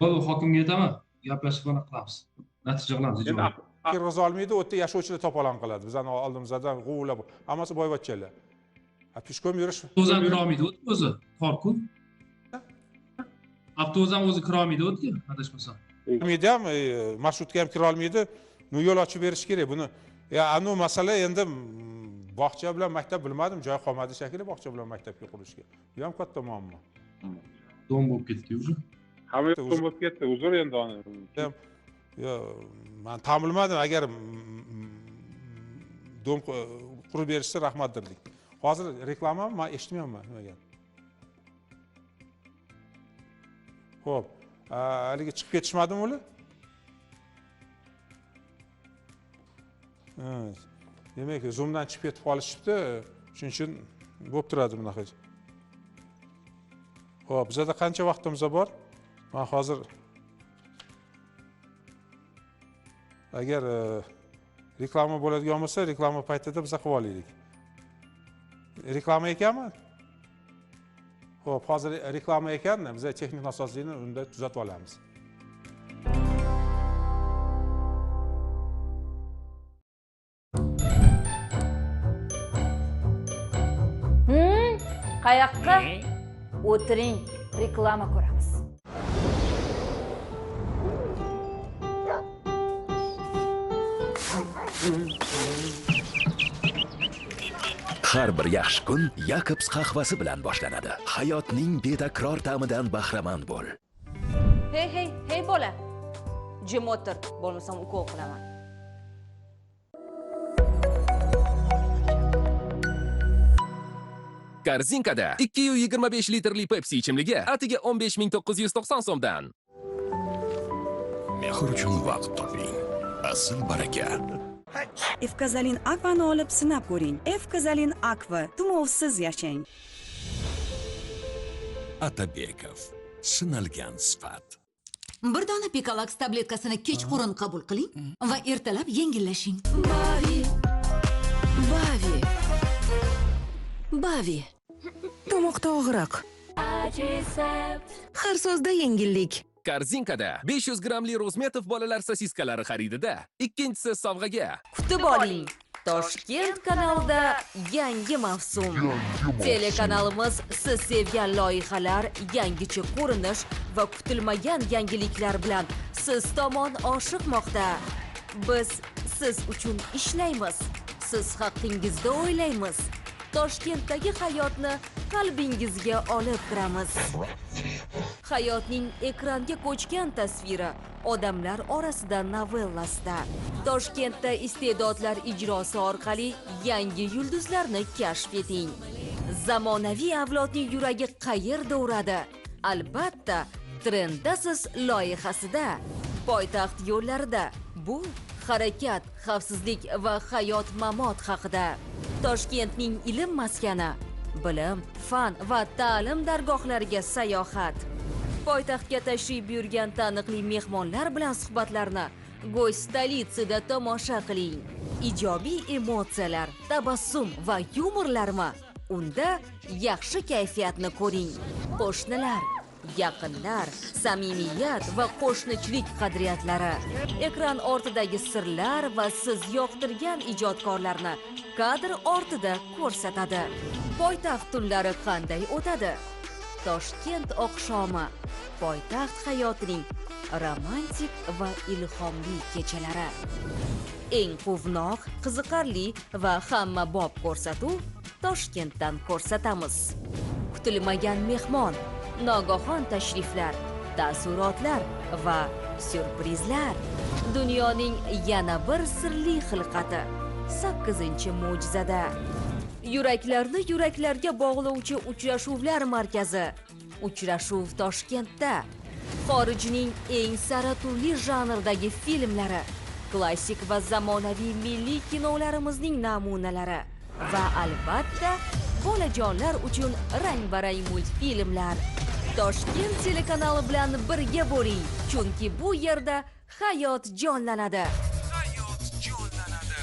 Bo'ldi, hokimga aytaman, gaplashib mana qilamiz. Natija qilamiz. Kirg'iza olmaydi, u yerda yashovchilar to'polon qiladi. Bizani oldimizdan g'uvlab, hammasi boyvachchalar. Peshkom yurish o'zi ham kira olmaydi o'zi, torku. Avtobus ham o'zi kira olmaydi o'tga, adashmasam. Olmaydi ham, marshrutka ham kira olmaydi. Nu yo'l ochib berish kerak buni. Ya anu masala endi bog'cha bilan maktab bilmadim, joy qolmadi shekilli bog'cha bilan maktabga qurishga. Bu ham katta muammo. Dom bo'lib ketdi o'zi. Hamma dom bo'lib ketdi, uzr endi. Yo, men tam bilmadim, agar Dom qurib berishsa rahmat derdik. Hozir reklamami? Men eshitmayapman nimaga. Xo'p, haligi chiqib ketishmadimi ular? Demak, Zoomdan chiqib ketib qolishibdi. Shuning uchun bo'lib turadi bunaqa. Xo'p, bizda qancha vaqtimiz bor? Men hozir agar reklama bo'ladigan bo'lsa, reklama paytida biz qilib olaylik. Reklama ekanmi? Xo'p, hozir reklama ekan, biz texnik nosozlikni unda tuzatib olamiz. Qayoqqa? O'tiring, reklama ko'ramiz. Har bir yaxshi kun Jacobs qahvasi bilan boshlanadi. Hayotning betakror ta'midan bahramand bo'l. Hey, hey, hey bola. Jim o'tir, bo'lmasam ukol qilaman. Korzinkada 225 litrli Pepsi ichimligi atiga 15990 so'mdan. Mehr uchun vaqt toping. Asl baraka. Efkazalin Aqua'ni olib sinab ko'ring. Efkazalin Aqua, tumovsiz yashang. Atabekov, sinalgan sifat. Bir dona Picolax tabletkasini kechqurun qabul qiling va ertalab yengillashing. Bavi. Bavi. Bavi. Tomoqda og'riq. Har so'zda yengillik. Korzinkada 500 grammli Rozmetov bolalar sosiskalari xaridida ikkinchisi sovg'aga. Kutib oling. Toshkent kanalida yangi mavsum. Telekanalimiz siz sevgan loyihalar, yangicha ko'rinish va kutilmagan yangiliklar bilan siz tomon oshiqmoqda. Biz siz uchun ishlaymiz. Siz haqingizda o'ylaymiz. Toshkentdagi hayotni qalbingizga olib kiramiz. Hayotning ekranga ko'chgan tasviri odamlar orasida novellasida. Toshkentda iste'dodlar ijrosi orqali yangi yulduzlarni kashf eting. Zamonaviy avlodning yuragi qayerda uradi? Albatta, Trenddasiz loyihasida. Poytaxt yo'llarida bu harakat, xavfsizlik va hayot mamot haqida. Toshkentning ilm maskani, bilim, fan va ta'lim dargohlariga sayohat. Poytaxtga tashrif buyurgan taniqli mehmonlar bilan suhbatlarni Go'y stolitsida tomosha qiling. Ijobiy emotsiyalar, tabassum va yumorlarmi? Unda yaxshi kayfiyatni ko'ring. Qo'shnilar, yaqinlar, samimiyat va qo'shnichilik qadriyatlari. Ekran ortidagi sirlar va siz yoqtirgan ijodkorlarni kadr ortida ko'rsatadi. Poytaxt tunlari qanday o'tadi? Toshkent oqshomi, poytaxt hayotining romantik va ilhomli kechalari. Eng quvnoq, qiziqarli va hammabop ko'rsatuv Toshkentdan ko'rsatamiz. Kutilmagan mehmon, nogahon tashriflar, taassurotlar va syurprizlar. Dunyoning yana bir sirli xilqati 8-mo'jizada. Yuraklarni yuraklarga bog'lovchi uchrashuvlar markazi. Uchrashuv Toshkentda. Xorijning eng sara turli janrdagi filmlari, klassik va zamonaviy milliy kinolarimizning namunalari va albatta bolajonlar uchun rang-barang multfilmlar. Toshkent telekanali bilan birga bo'ling, chunki bu yerda hayot jonlanadi. Hayot jonlanadi.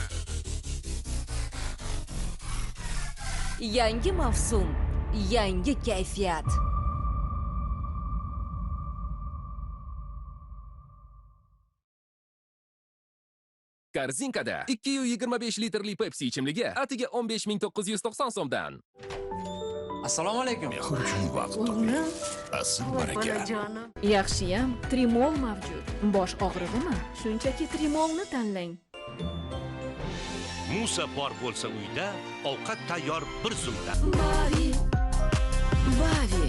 Yangi mavsum, yangi kayfiyat. Korzinkada 225 litrli Pepsi ichimligi atiga 15990 so'mdan. Assalomu alaykum. Mehr uchun vaqt toping. Asl baraka. Yaxshiyam Trimol mavjud. Bosh og'rig'imi? Shunchaki Trimolni tanlang. Musa bor bo'lsa uyda, ovqat tayyor bir zumda. Bavi. Bavi.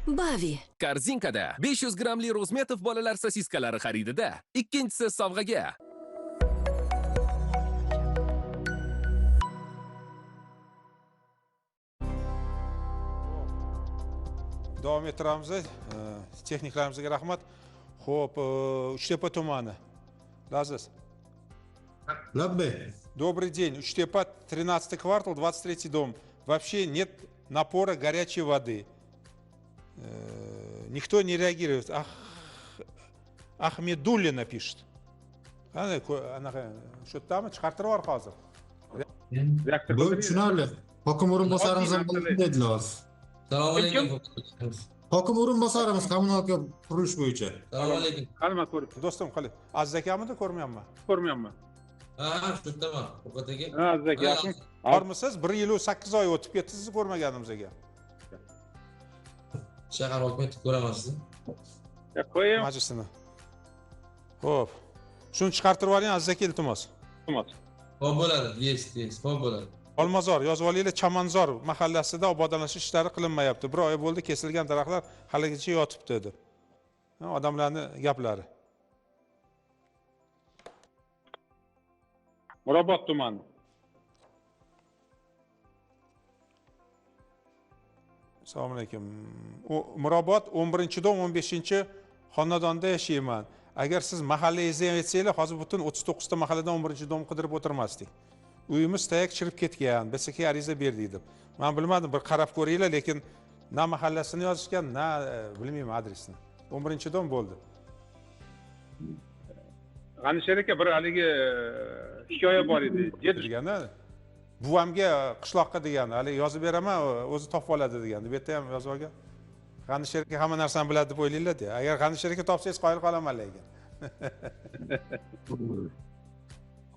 Bavi. Korzinkada 500 grammli Rozmetov bolalar sosiskalari xaridida ikkinchisi sovg'aga. Davom ettiramiz. Texniklarimizga rahmat. Xo'p, Uchtepa tumani. Laziz. Labbay. Добрый день. Учтепа, 13-й квартал, 23-й дом. Вообще нет напора горячей воды. Никто не реагирует. Ахмедуллина пишет. Shu yerdami chiqartirib yubor hozir. Bu tushunarli. Hokim o'rinbosarimiz ham dedilar hozir. Assalomu alaykum. Hokim o'rinbosarimiz kommunalka qurilish bo'yicha. Assalomu alaykum. Qani ko'rib. Do'stim, qalay? Aziz akamidi ko'rmayapman. Ko'rmayapman. Ha, shu yerdaman. Furqat aka. Ha, Aziz aka, yaxshimi? Bormisiz? 1 yil 8 oy o'tib ketdi sizni ko'rmaganimizga. Shahar hokimiyati ko'raman sizni. Ya qo'ying. Majlisini. Xo'p. Shuni chiqartirib oling, Aziz aka, iltimos. Iltimos. Xo'p bo'ladi, yes, yes, xo'p bo'ladi. Olmazor, yozib olinglar, Chamanzor mahallasida obodonlashtirish ishlari qilinmayapti. Bir oy bo'ldi, kesilgan daraxtlar haligacha yotibdi deb. Odamlarning gaplari. Mirobod tumani. Assalomu alaykum. Mirobod 11-dom 15-xonadonda yashayman. Agar siz mahallangizni ham aytsanglar, hozir butun 39 ta mahalladan 11-dom qidirib o'tirmasdik. Uyimiz tayak chirib ketgan, BSK ariza berdik deb. Men bilmadim, bir qarab ko'ringlar, lekin na mahallasini yozishgan, na bilmayman adresini. 11-dom bo'ldi. G'anisher aka, bir haligi hikoya bor edi. Deganda buvamga qishloqqa degani, hali yozib beraman, o'zi topib oladi degandi. Bu yerda ham yozib olgan. G'anisher aka hamma narsani biladi deb o'ylaylar-da. Agar G'anisher aka topsangiz qoyil qolaman lekin.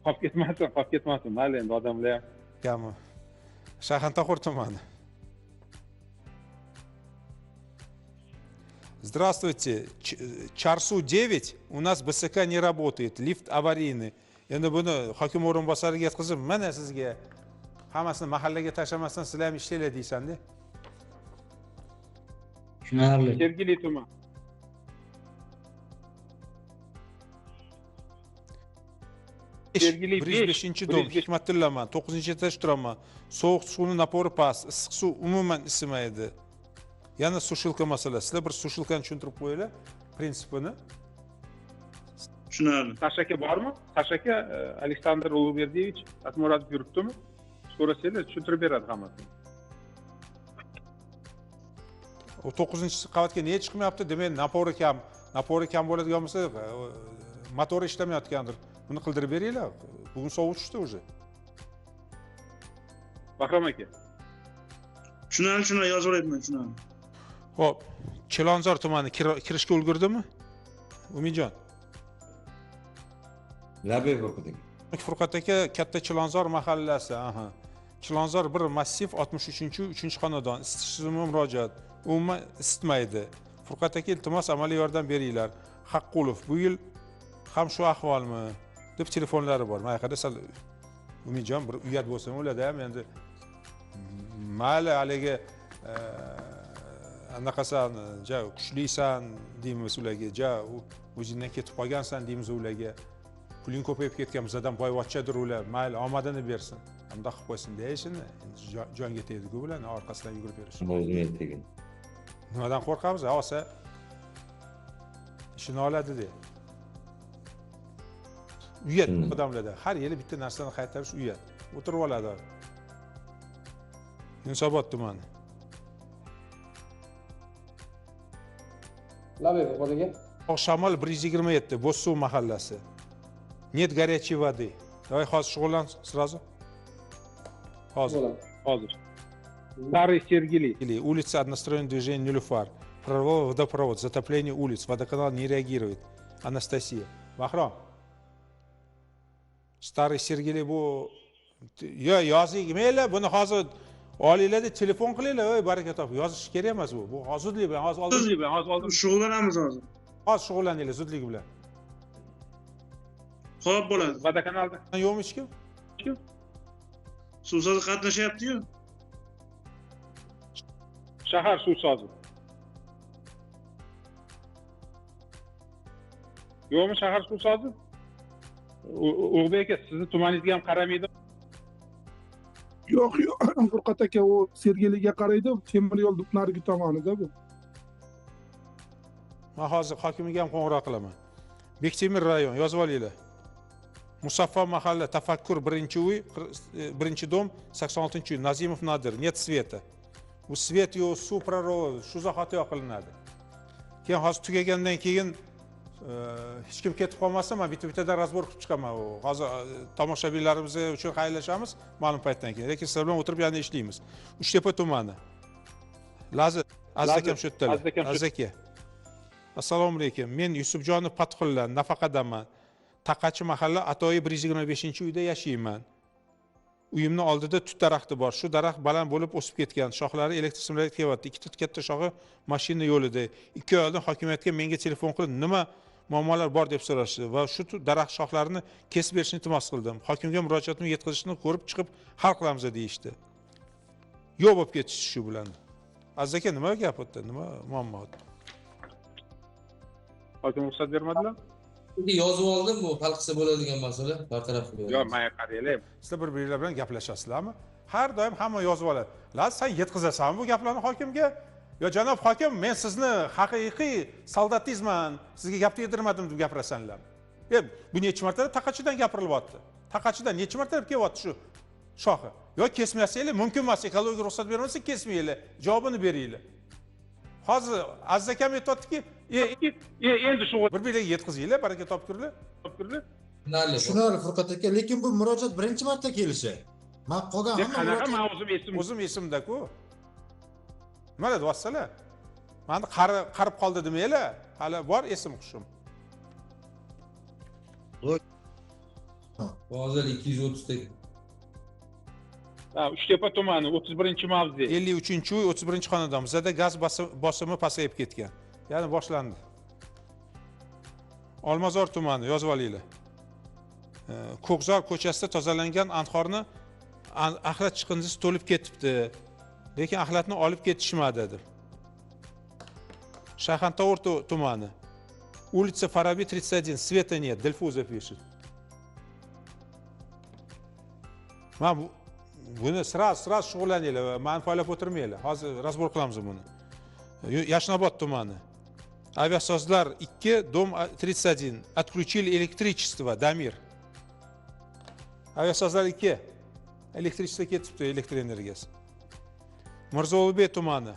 Qolib ketmasin, qolib ketmasin. Mayli endi odamlar ham. Kami. Shayxontohur tumani. Здравствуйте. Чарсу 9 у нас БСК не работает, лифт аварийный. Endi buni hokim o'rinbosariga yetkazib, mana sizga hammasini mahallaga tashlamasdan sizlar ham ishlanglar deysan-da. Tushunarli. Sergeli tuman. Sergeli 105-dom, Hikmatullaman, 9-etaj turaman. Sovuq suvni napori past, issiq suv umuman isimaydi. Yana sushilka masalasi. Sizlar bir sushilkani tushuntirib qo'yinglar, prinsipini. Tushunarli. Sash aka bormi? Sash aka Aleksandr Ulug'berdiyevich Akmuratov yuribdimi? So'rasanglar tushuntirib beradi hammasini. U 9-qavatga nega chiqmayapti? Demak, napori kam. Napori kam bo'ladigan bo'lsa, motori ishlamayotgandir. Buni qildirib beringlar. Bugun sovuq tushdi уже. Bahrom aka. Tushunarli, tushunarli, yozib olyapman, tushunarli. Xo'p, Chilonzor tumani kirishga ulgurdimi? Umidjon. Labbay Furqat aka. Furqat aka, Katta Chilonzor mahallasi, aha. Chilonzor 1 massiv 63-3-xonadon. Isitish tizimi murojaat. Umuman isitmaydi. Furqat aka, iltimos amaliy yordam beringlar. Haqqulov, bu yil ham shu ahvolmi deb telefonlari bor. Mana qayerda sal Umidjon bir uyat bo'lsin ularda ham endi mayli haligi anaqasan, ja kuchlisan deymiz ularga, ja o'zingdan ketib qolgansan deymiz ularga. Puling ko'payib ketgan, bizdan boyvachchadir ular, mayli omadini bersin. Hamda qilib qo'ysin deyishini, endi jonga tegdi-ku bularni orqasidan yugurib yurish. O'zimga tegin. Nimadan qo'rqamiz? Olsa ishini oladi de. Uyat odamlarda har yili bitta narsani qaytarish uyat. O'tirib oladi. Yunusobod tumani. Labbay Furqat aka. Shamol 127, Bo'zsuv mahallasi. Нет горячей воды. Давай hozir shug'ullan сразу. Hozir. Hozir. Старый Сергели. Улица одностороннего движения Нилюфар. Прорвало водопровод, затопление улиц, водоканал не реагирует. Анастасия. Bahrom. Старый Sergeli bu yo yozing, mayli, buni hozir olinglar-da telefon qilinglar, ey baraka toping. Yozish kerak emas bu. Bu hozir zudlik bilan, hozir oldim. Zudlik bilan, hozir oldim. Shug'ullanamiz hozir. Hozir shug'ullaninglar zudlik bilan. Xo'p bo'ladi. Vodokanalda yo'qmi hech kim? Kim? Suvsozi qatnashyapti-yu. Shahar suvsozi. Yo'qmi shahar suvsozi? Ulug'bek aka, sizni tumaningizga ham qaramaydi. Yo'q, yo'q, Furqat aka, u Sergeliga qaraydi, temir yo'l narigi tomonida bu. Men hozir hokimiga ham qo'ng'iroq qilaman. Bektemir rayon, yozib olinglar. Musaffo mahalla, Tafakkur 1-uy, 1-dom, 86-uy, Nazimov Nodir, нет sveta. Bu svet yo'q, suv prorovi shu zahoti yoqilinadi. Keyin hozir tugagandan keyin hech kim ketib qolmasin, men bitta-bittadan razbor qilib chiqaman. Hozir tomoshabinlarimiz uchun xayrlashamiz ma'lum paytdan keyin. Lekin sizlar bilan o'tirib yana ishlaymiz. Uchtepa tumani. Lazi, Aziz akam shu yerdalar. Aziz aka. Assalomu alaykum. Men Yusufjonov Fathulla, nafaqadaman. Taqachi mahalla Atoyi 125-uyda yashayman. Uyimni oldida tut daraxti bor. Shu daraxt baland bo'lib o'sib ketgan. Shoxlari elektr simlariga kelyapti. Ikkita katta shoxi mashina yo'lida. 2 oy oldin hokimiyatga menga telefon qilib, nima muammolar bor deb so'rashdi va shu daraxt shoxlarini kesib berishni iltimos qildim. Hokimga murojaatimni yetkazishni ko'rib chiqib hal qilamiz deyishdi. Yo'q bo'lib ketishdi shu bilan. Aziz aka, nima gap o'tdi? Nima muammo? Hokim ruxsat bermadilar? Yozib oldim, bu hal qilsa bo'ladigan masala, bartaraf qilib. Yo'q, menga qaranglar. Sizlar bir-biringlar bilan gaplashasizlarmi? Har doim hamma yozib oladi. La, sen yetkazasanmi bu gaplarni hokimga? Yo janob hokim, men sizni haqiqiy soldatizman, sizga gap tegdirmadim deb gapirasanlar. Bu necha marta taqachidan gapirilyapti. Taqachidan necha marta kelyapti shu shoxi. Yo kesmasanglar mumkin emas, ekologiya ruxsat bermasa kesmanglar, javobini beringlar. Hozir Aziz akam aytyaptiki, endi shu bir-biriga yetkazinglar, baraka topkurlar. Tushunarli Furqat aka, lekin bu murojaat birinchi marta kelishi. Men qolgan hamma qanaqa, men o'zim esim, o'zim esimda-ku. Nima deyapsizlar? Meni qarib qoldi demanglar, hali bor esim hushim. Hozir 230 ta. Ha, Uchtepa tumani 31-mavze. 53-uy, 31-xonadon. Bizda gaz bosimi pasayib ketgan. Ya'ni boshlandi. Olmazor tumani, yozib olinglar. Ko'kzor ko'chasida tozalangan anhorni axlat chiqindisi to'lib ketibdi. Lekin axlatni olib ketishmadi deb. Shayxontohur tumani. Улица Фараби 31, света нет, Delfuza пишет. Men buni sraz shug'ullaninglar, meni poylab o'tirmanglar. Hozir razbor qilamiz buni. Yashnobod tumani. Aviasozlar 2, dom 31. Отключили электричество, Дамир. Aviasozlar 2. Elektrichество ketibdi, elektr energiyasi. Mirzo Ulug'bek tumani.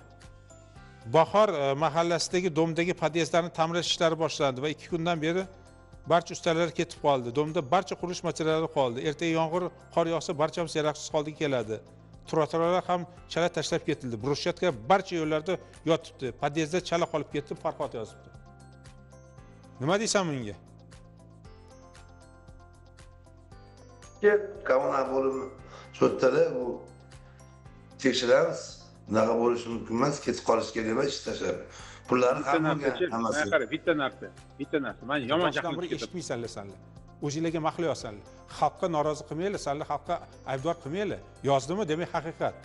Bahor mahallasidagi domdagi podyezdlarni ta'mirlash ishlari boshlandi va 2 kundan beri barcha ustalar ketib qoldi. Domda barcha qurilish materiallari qoldi. Ertaga yomg'ir, qor yog'sa barchamiz yaroqsiz holga keladi. Trotuarlar ham chala tashlab ketildi. Bruschatka barcha yo'llarda yotibdi. Podyezdda chala qolib ketdi, Farhod yozibdi. Nima deysan bunga? Kommunal bo'limi shu yerda bu tekshiramiz. Bunaqa bo'lishi mumkin emas, ketib qolish kerak emas, ish tashlab. Pullarni ham bo'lgan hammasi. Qara, bitta narsa. Men yomon jahlim chiqib eshitmaysanlar sanlar. O'zinglarga maqlayapsanlar. Xalqqa norozi qilmanglar, sanlar xalqqa aybdor qilmanglar. Yozdimi, demak haqiqat.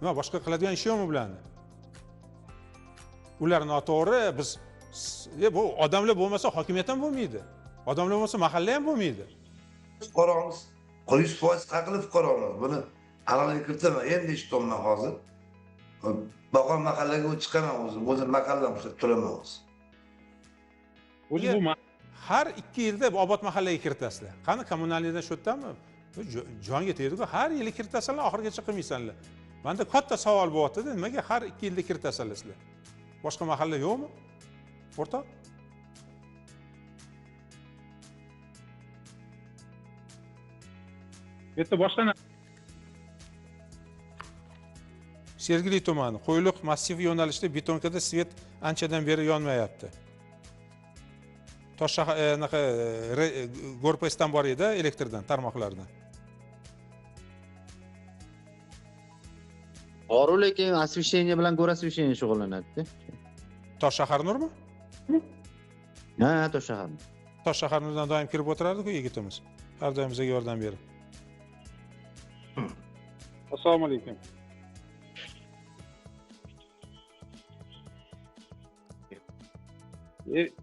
Nima boshqa qiladigan ish yo'qmi bularni? Ular noto'g'ri, biz bu odamlar bo'lmasa hokimiyat ham bo'lmaydi. Odamlar bo'lmasa mahalla ham bo'lmaydi. Fuqaromiz, 100% haqli fuqaromiz. Buni aniqlik kiritaman, endi eshityapman hozir. Bahor mahallaga chiqaman o'zim, o'zim mahallam ushlab turaman o'zim. O'zi bu har 2 yilda obod mahallaga kiritasizlar. Qani kommunalnidan shu yerdami? Jonga tegdi-ku, har yili kiritasanlar, oxirigacha qilmaysanlar. Menda katta savol bo'lyapti-da, nimaga har 2 yilda kiritasanlar sizlar? Boshqa mahalla yo'qmi? O'rtoq? Bu yerda boshqa Sergeli tumani, Qo'yliq massivi yo'nalishida betonkada svet anchadan beri yonmayapti. Toshshahar anaqa Gorpesdan bor edi elektrdan tarmoqlardan. Bor, lekin osvещение bilan gor osvещение shug'ullanadi. Toshshahar nurmi? Ha, Toshshahar. Toshshahar nurdan doim kirib o'tirardi-ku yigitimiz. Har doim bizga yordam berib. Assalomu alaykum.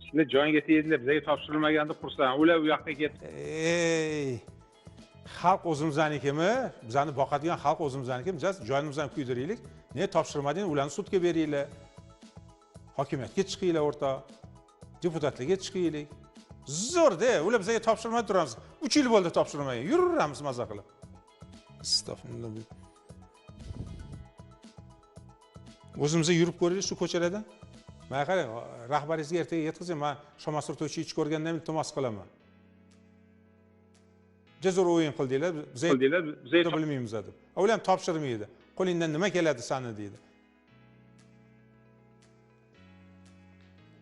Sizlar jonga tegdilar, bizga topshirilmaganda qursan, ular u yoqqa ketdi. Ey, xalq o'zimiznikimi? Bizani boqadigan xalq o'zimiznikimi? Biz jonimizni kuydiraylik. Ne topshirmading, ularni sudga beringlar. Hokimiyatga chiqinglar o'rtoq, deputatlikka chiqaylik. Zo'rda, ular bizga topshirmay turamiz. 3 yil bo'ldi topshirmay, yuraveramiz maza qilib. Astag'firullah. O'zimizga yurib ko'raylik shu ko'chalardan. Mana qarang, rahbaringizga ertaga yetkazing, men Shomasur To'ychiyevich ko'rgandan iltimos qilaman. Juda zo'r o'yin qildinglar, biz bilmaymiz deb. Ular ham topshirmaydi. Qo'lingdan nima keladi sani deydi.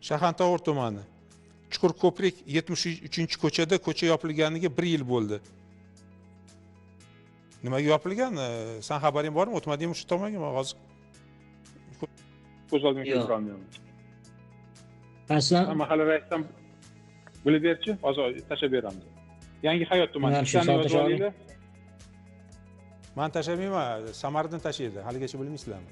Shayxontohur tumani. Chuqur ko'prik 73-ko'chada ko'cha yopilganiga 1 yil bo'ldi. Nimaga yopilgan? San xabaring bormi? O'tmadingmi shu tomonga? Men hozir ko'z oldimga keltira olmayman. Aslan mahalla raisidan bilib berchi, hozir tashlab beramiz. Yangi Hayot tumani. Men tashlamayman, Samariddin tashlaydi. Haligacha bilmaysizlarmi?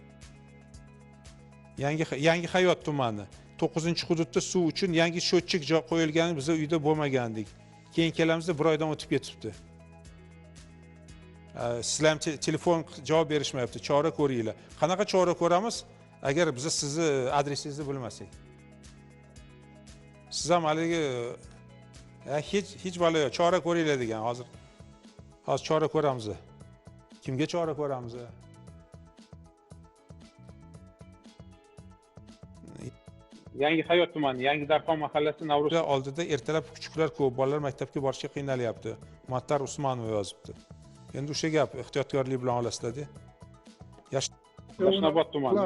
Yangi Hayot tumani. 9-hududda suv uchun yangi счетчик qo'yilgani biz uyda bo'lmagandik. Keyin kelamizda bir oydan o'tib ketibdi. Sizlar ham telefon javob berishmayapti. Chora ko'ringlar. Qanaqa chora ko'ramiz agar biz sizni adresingizni bilmasak? Siz ham haligi hech balo yo'q, chora ko'ringlar degan. Hozir chora ko'ramiz. Kimga chora ko'ramiz? Yangi Hayot tumani, Yangi Darxon mahallasi Navro'z oldida ertalab kuchuklar ko'p, bolalar maktabga borishga qiynalyapti. Mattar Usmonova yozibdi. Endi o'sha gap, ehtiyotkorlik bilan olasizlar-da. Yashnobod tumani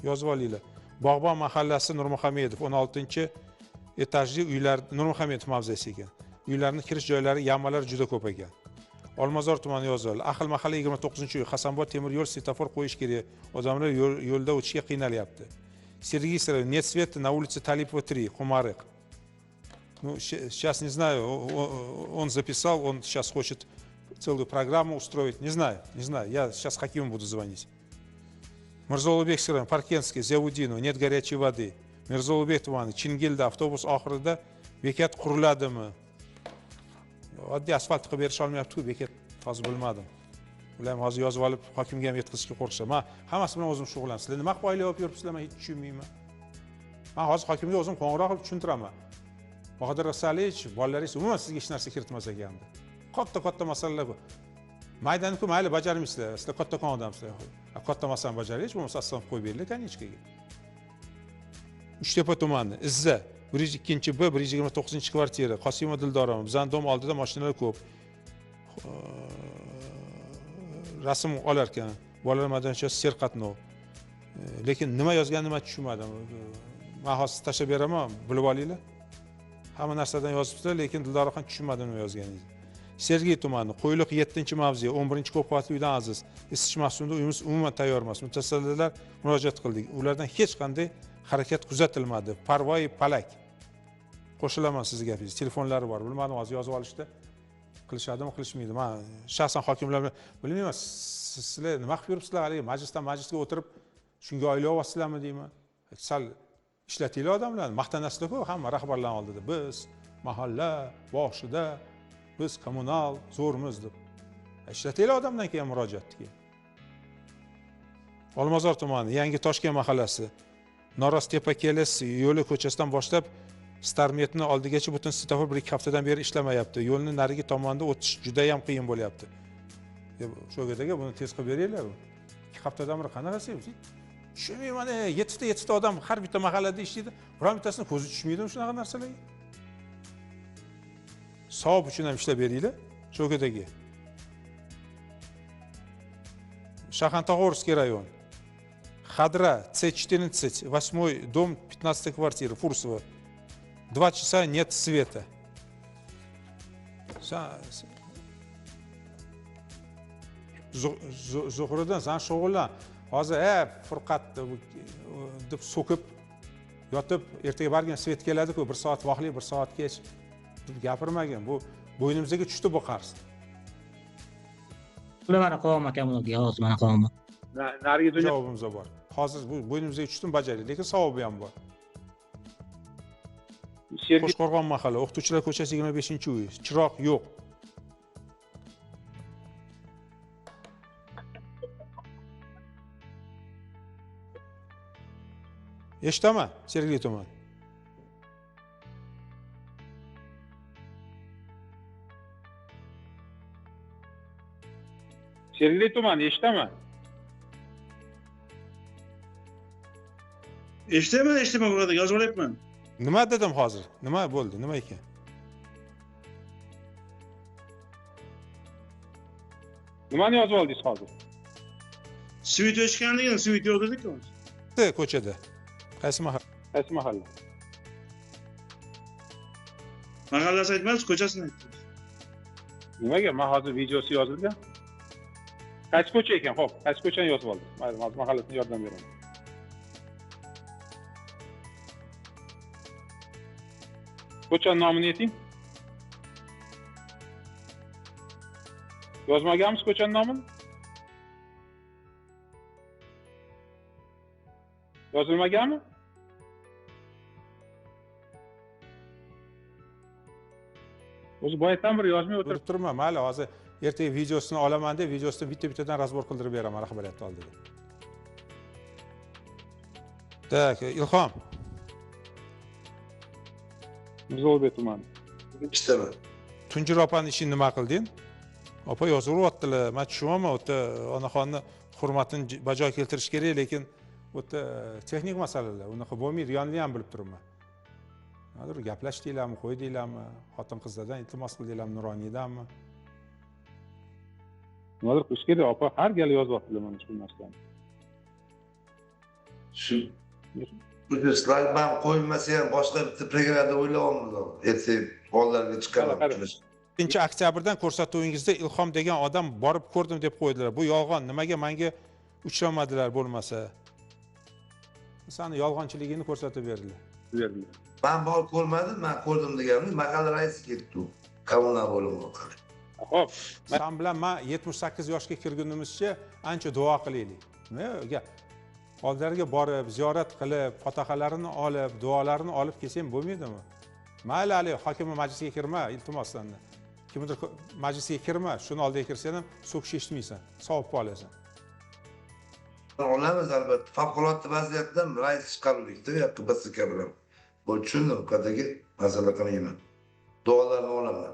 yozib olinglar. Bog'bon mahallasi Nurmuhamedov 16-etajli uylar, Nurmuhamedov mavzesi ekan. Uylarning kirish joylari, yamalar juda ko'p ekan. Olmazor tumani yozib olinglar. Ahil mahalla 29-uy, Hasanbod temir yo'l svetofor qo'yish kerak. Odamlar yo'lda o'tishga qiynalyapti. Сергей Сергеевич, нет света на улице Талипова 3, Хумарык. Ну, сейчас не знаю, он записал, он сейчас хочет целую программу устроить. Не знаю, я сейчас хакиму буду звонить. Мирзоулубек Сергеевич, Паркенский, Зиаудинов, нет горячей воды. Мирзоулубек tumani, Chingilda, avtobus oxirida bekat quriladimi? Oddiy asfalt qilib berish olmayapti-ku, bekat hozir bilmadim. Ular ham hozir yozib olib hokimga ham yetkazishga qo'rqishadi. Men hammasi bilan o'zim shug'ullanaman. Sizlar nima qilib oylab yuribsizlar, men hech tushunmayman. Men hozir hokimga o'zim qo'ng'iroq qilib tushuntiraman. Bahodir Rasaliyevich, bolalaringiz umuman sizga hech narsa kiritmas ekan deb. Katta-katta masalalar bu. Maydani-ku mayli bajarmaysizlar. Sizlar kattakon odamsizlar. Katta masalani bajaraylik, bo'lmasa asfalt qo'yib beringlar konechkaga. Uchtepa tumani, Izza, 102-B, 129-kvartira, Qosimova Dildorova. Bizning dom oldida mashinalar ko'p. Rasm olar ekan. Bolalar maydonchasi serqatnov. Lekin nima yozganini men tushunmadim. Men hozir tashlab beraman, bilib olinglar. Hamma narsadan yozibsizlar, lekin Dildoraxon tushunmadim nima yozganingizni. Sergey tumani, Qo'yliq 7-mavze, 11-ko'p qavatli uydan Aziz. Isitish mavsumida uyimiz umuman tayyor emas. Mutasaddilar murojaat qildik. Ulardan hech qanday harakat kuzatilmadi. Parvoyi palak. Qo'shilaman sizning gapingizga. Telefonlari bor. Bilmadim, hozir yozib olishdi. Qilishadimi, qilishmaydi. Men shaxsan hokimlar bilan bilmayman, sizlar nima qilib yuribsizlar, haligi majlisdan majlisga o'tirib shunga oila olyapsizlarmi deyman. Sal ishlatinglar odamlarni, maqtanasizlar-ku hamma rahbarlar oldida. Biz mahalla boshida, biz kommunal zo'rmiz deb. Ishlatinglar odamdan keyin murojaatni keyin. Olmazor tumani, Yangi Toshkent mahallasi, Noroztepa Keles yo'li ko'chasidan boshlab Starmetni oldigacha butun svetofor 1-2 haftadan beri ishlamayapti. Yo'lni narigi tomonda o'tish juda ham qiyin bo'lyapti. Shu yerga buni tez qilib beringlar. 2 haftadan beri qanaqasi? Tushunmayman, 7 ta odam har bitta mahallada ishlaydi. Biron bittasini ko'zi tushmaydimi shunaqa narsalarga? Savob uchun ham ishlab beringlar, Shu yerdagi. Шахантагорский район. Хадра, С14, 8 дом, 15 квартира, Фурсова. 2 часа нет света. Zuhriddin, sen shug'ullan. Hozir Furqat deb so'kib yotib, ertaga bargin svet keladi-ku, 1 soat vaqtli, 1 soat kech deb gapirmagin. Bu bo'ynimizga tushdi bu qarz. Ular mana qo'yolma aka, hozir mana qo'yolma. Narigi dunyo javobimiz bor. Hozir bu bo'ynimizga tushdimi bajardik, lekin savobi ham bor. Qo'shqo'rg'on mahalla, O'qituvchilar ko'chasi 25-uy, chiroq yo'q. Eshitaman, Sergeli tuman. Sergeli tuman, eshitaman. Eshitaman, eshitaman, birodar, yozib olyapman. Nima dedim hozir? Nima bo'ldi? Nima ekan? Nimani yozib oldingiz hozir? Svet o'chganligini, svet yo'q dedik-ku. Ko'chada. Qaysi mahalla? Qaysi mahalla? Mahallasi aytmaz, ko'chasini aytdi. Nimaga? Men hozir videosi yozilgan. Qaysi ko'cha ekan? Xo'p, qaysi ko'chani yozib oldingiz? Mayli, hozir mahallasini yordam beraman. Ko'chaning nomini ayting. Yozmaganmiz ko'chaning nomini? Yozilmaganmi? O'zi boyatdan beri yozmay o'tirib turma, mayli, hozir ertaga videosini olaman deb videosini bitta-bittadan razbor qildirib beraman rahbariyat oldida. Tak, Ilhom. Mirzo tumani. Eshitaman. Tunjir opani ishini nima qilding? Opa yozaveryaptilar. Men tushunaman, u yerda onaxonni hurmatini bajo keltirish kerak, lekin u yerda texnik masalalar, unaqa bo'lmaydiganini ham bilib turibman. Nimadir gaplashdinglarmi, qo'ydinglarmi, xotin-qizlardan iltimos qildinglarmi, nuroniydanmi? Nimadir qilish kerak, opa har gal yozyaptilar mana shu narsani. Shu shlagbaum qo'yilmasa ham boshqa bitta programmada o'ylayapmiz. Ertaga bolalarga chiqaman. 2-oktyabrdan ko'rsatuvingizda Ilhom degan odam borib ko'rdim deb qo'ydilar. Bu yolg'on. Nimaga menga uchramadilar bo'lmasa? Sani yolg'onchiligini ko'rsatib berdilar. Men borib ko'rmadim, men ko'rdim deganim mahalla raisi ketdi. Kommunal bo'limi orqali. Xo'p, sen bilan men 78 yoshga kirgunimizcha ancha duo qilaylik. Nima? Oldilariga borib, ziyorat qilib, fotihalarini olib, duolarini olib kelsang bo'lmaydimi? Mayli, hali hokimni majlisiga kirma, iltimos sendan. Kimdir majlisiga kirma, shuni oldiga kirsang ham so'kish eshitmaysan, savob olasan. Olamiz albatta. Favqulodda vaziyatdan rais chiqarildikda, u yoqqa BSK bilan. Bu tushundim, qadagi masala qilmayman. Duolarni olaman.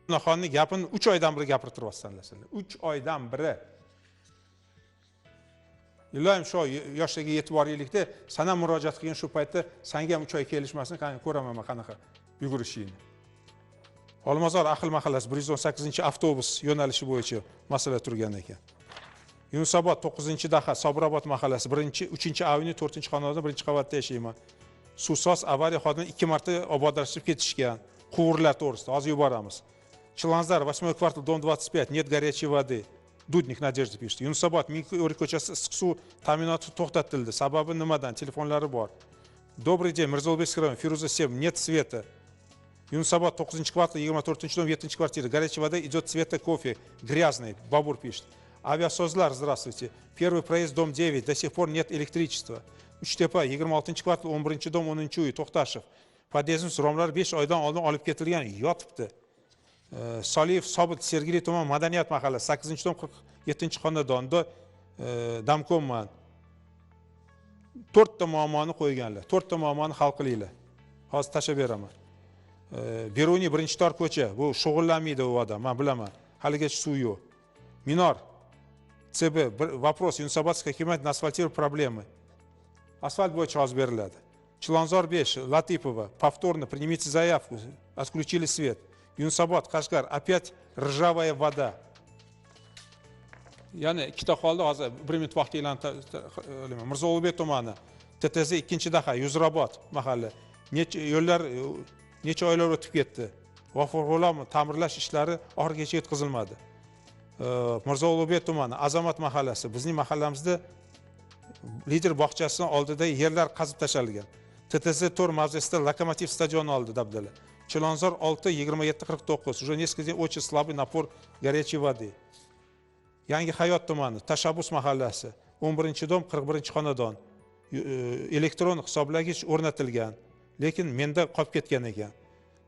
Onaxonning gapini 3 oydan beri gapirtiryapsanlar sizlar. 3 oydan beri. Iloyim shu yoshlarga yetib boraylikda, san ham murojaat qilgan shu paytda senga ham 3 oy kelishmasin, ko'raman men qanaqa yugurishingni. Olmazor Ahil mahallasi 118-avtobus yo'nalishi bo'yicha masala turgan ekan. Yunusobod 9-daha Sobirobod mahallasi 1-3-avenyu 4-xonadonda 1-qavatda yashayman. Suvsoz avariya xodimi 2 marta obodlashtirib ketishgan. Quvurlar to'g'risida hozir yuboramiz. Chilonzor 8 kvartal dom 25 нет горячей воды. Dudnik Надежда пишет. Yunusobod Ming'o'ri ko'chasi issiq suv ta'minoti to'xtatildi. Sababi nimadan? Telefonlari bor. Добрый день, Mirzo-Ulug'bek rayon, Feruza 7, нет света. Yunusobod 9-kvartal 24-дом 7-квартира. Горячая вода идет цвета кофе, грязный. Бабур пишет. Aviasozlar, здравствуйте. Первый проезд, дом 9, до сих пор нет электричества. Uchtepa 26-kvartal 11-дом 10-uy, To'xtashev. Podyezdimiz romlar 5 oydan oldin olib ketilgan, yotibdi. Soliyev Sobit, Sergeli tuman Madaniyat mahallasi 8-dom 47-xonadonda damkomman. 4 ta muammoni qo'yganlar. 4 ta muammoni hal qilinglar. Hozir tashlab beraman. Beruniy 1-tor ko'cha, bu shug'ullanmaydi u odam, men bilaman. Haligacha suv yo'q. Minor CB вопрос Юнусабадский хакимият на асфальтировать проблемы. Asfalt bo'yicha hozir beriladi. Chilonzor 5 Latipova, повторно примите заявку, отключили свет. Yunusobod, Qashqar, опять ржавая вода. Ya'ni ikkita qoldi, hozir 1 minut vaqt e'lon qilaman. Mirzo Ulug'bek tumani, TTZ 2-daha, Yuzrobod mahalla. Necha yo'llar, necha oylar o'tib ketdi. G'ofur G'ulomov ta'mirlash ishlari oxirigacha yetkazilmadi. Mirzo Ulug'bek tumani, Azamat mahallasi, bizning mahallamizda lider bog'chasining oldida yerlar qazib tashlangan. TTZ 4 mavzesida Lokomotiv stadioni oldi dabdala. Chilonzor 6 27 49. Уже несколько дней очень слабый напор горячей воды. Yangi Hayot tumani, Tashabbus mahallasi, 11-dom 41-xonadon. Elektron hisoblagich o'rnatilgan, lekin menda qolib ketgan ekan.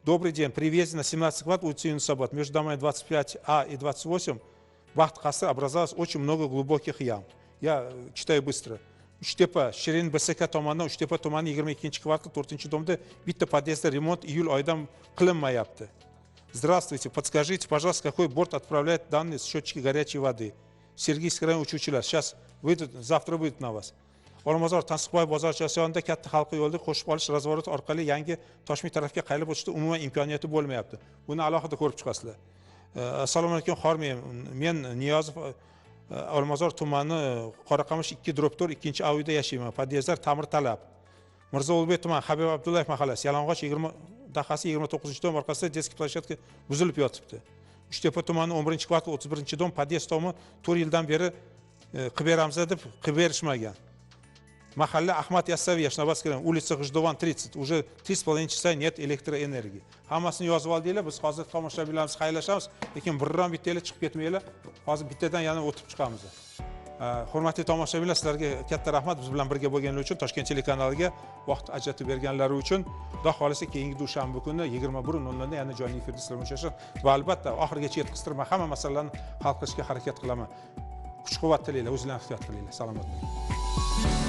Добрый день. При въезде на 17 квадрат улицы Юнусабад между домами 25А и 28 Бахт Қасы образовалось очень много глубоких ям. Я читаю быстро. Uchtepa Shirin BSK tomonidan Uchtepa tumani 22-kvartal 4-domda bitta podyezdda remont iyul oyidan qilinmayapti. Здравствуйте, подскажите, пожалуйста, какой борт отправляет данные с счетчики горячей воды? Сергиевский rayon uchuvchilar, сейчас выйдут, завтра выйдут на вас. Olmazor Tansiqboy bozorchasi yonida katta halqa yo'lni qo'shib olish razворот orqali yangi Toshmi tarafga qayrilib o'tishda umuman imkoniyati bo'lmayapti. Buni alohida ko'rib chiqasizlar. Assalomu alaykum, hormang. Men Niyozov Olmazor tumani Qoraqamish 2/4 2-A uyda yashayman. Podyezdlar ta'mir talab. Mirzo Ulug'bek tumani Habib Abdullayev mahallasi Yalang'och 20 dahasi 29-dom orqasida детский площадка buzilib yotibdi. Uchtepa tumani 11-kvartal 31-dom podyezd tomi 4 yildan beri qilib beramiz deb qilib berishmagan. Mahalla Ahmad Yassaviy, Yashnobodskiy rayon, улица G'ijdovan 30, уже 3,5 часа нет электроэнергии. Hammasini yozib oldinglar, biz hozir tomoshabinlarimiz xayrlashamiz, lekin birron bittanglar chiqib ketmanglar. Hozir bittadan yana o'tib chiqamiz. Hurmatli tomoshabinlar, sizlarga katta rahmat biz bilan birga bo'lganlar uchun, Toshkent telekanaliga vaqt ajratib berganlari uchun. Xudo xolasa keyingi dushanba kuni 21:00 da yana jonli efirda sizlar bilan uchrashamiz va albatta oxirigacha yetkaztirmay hamma masalalarni hal qilishga harakat qilaman. Kuch-quvvat tilaylar, o'zinglarni ehtiyot qilinglar. Salomat bo'ling.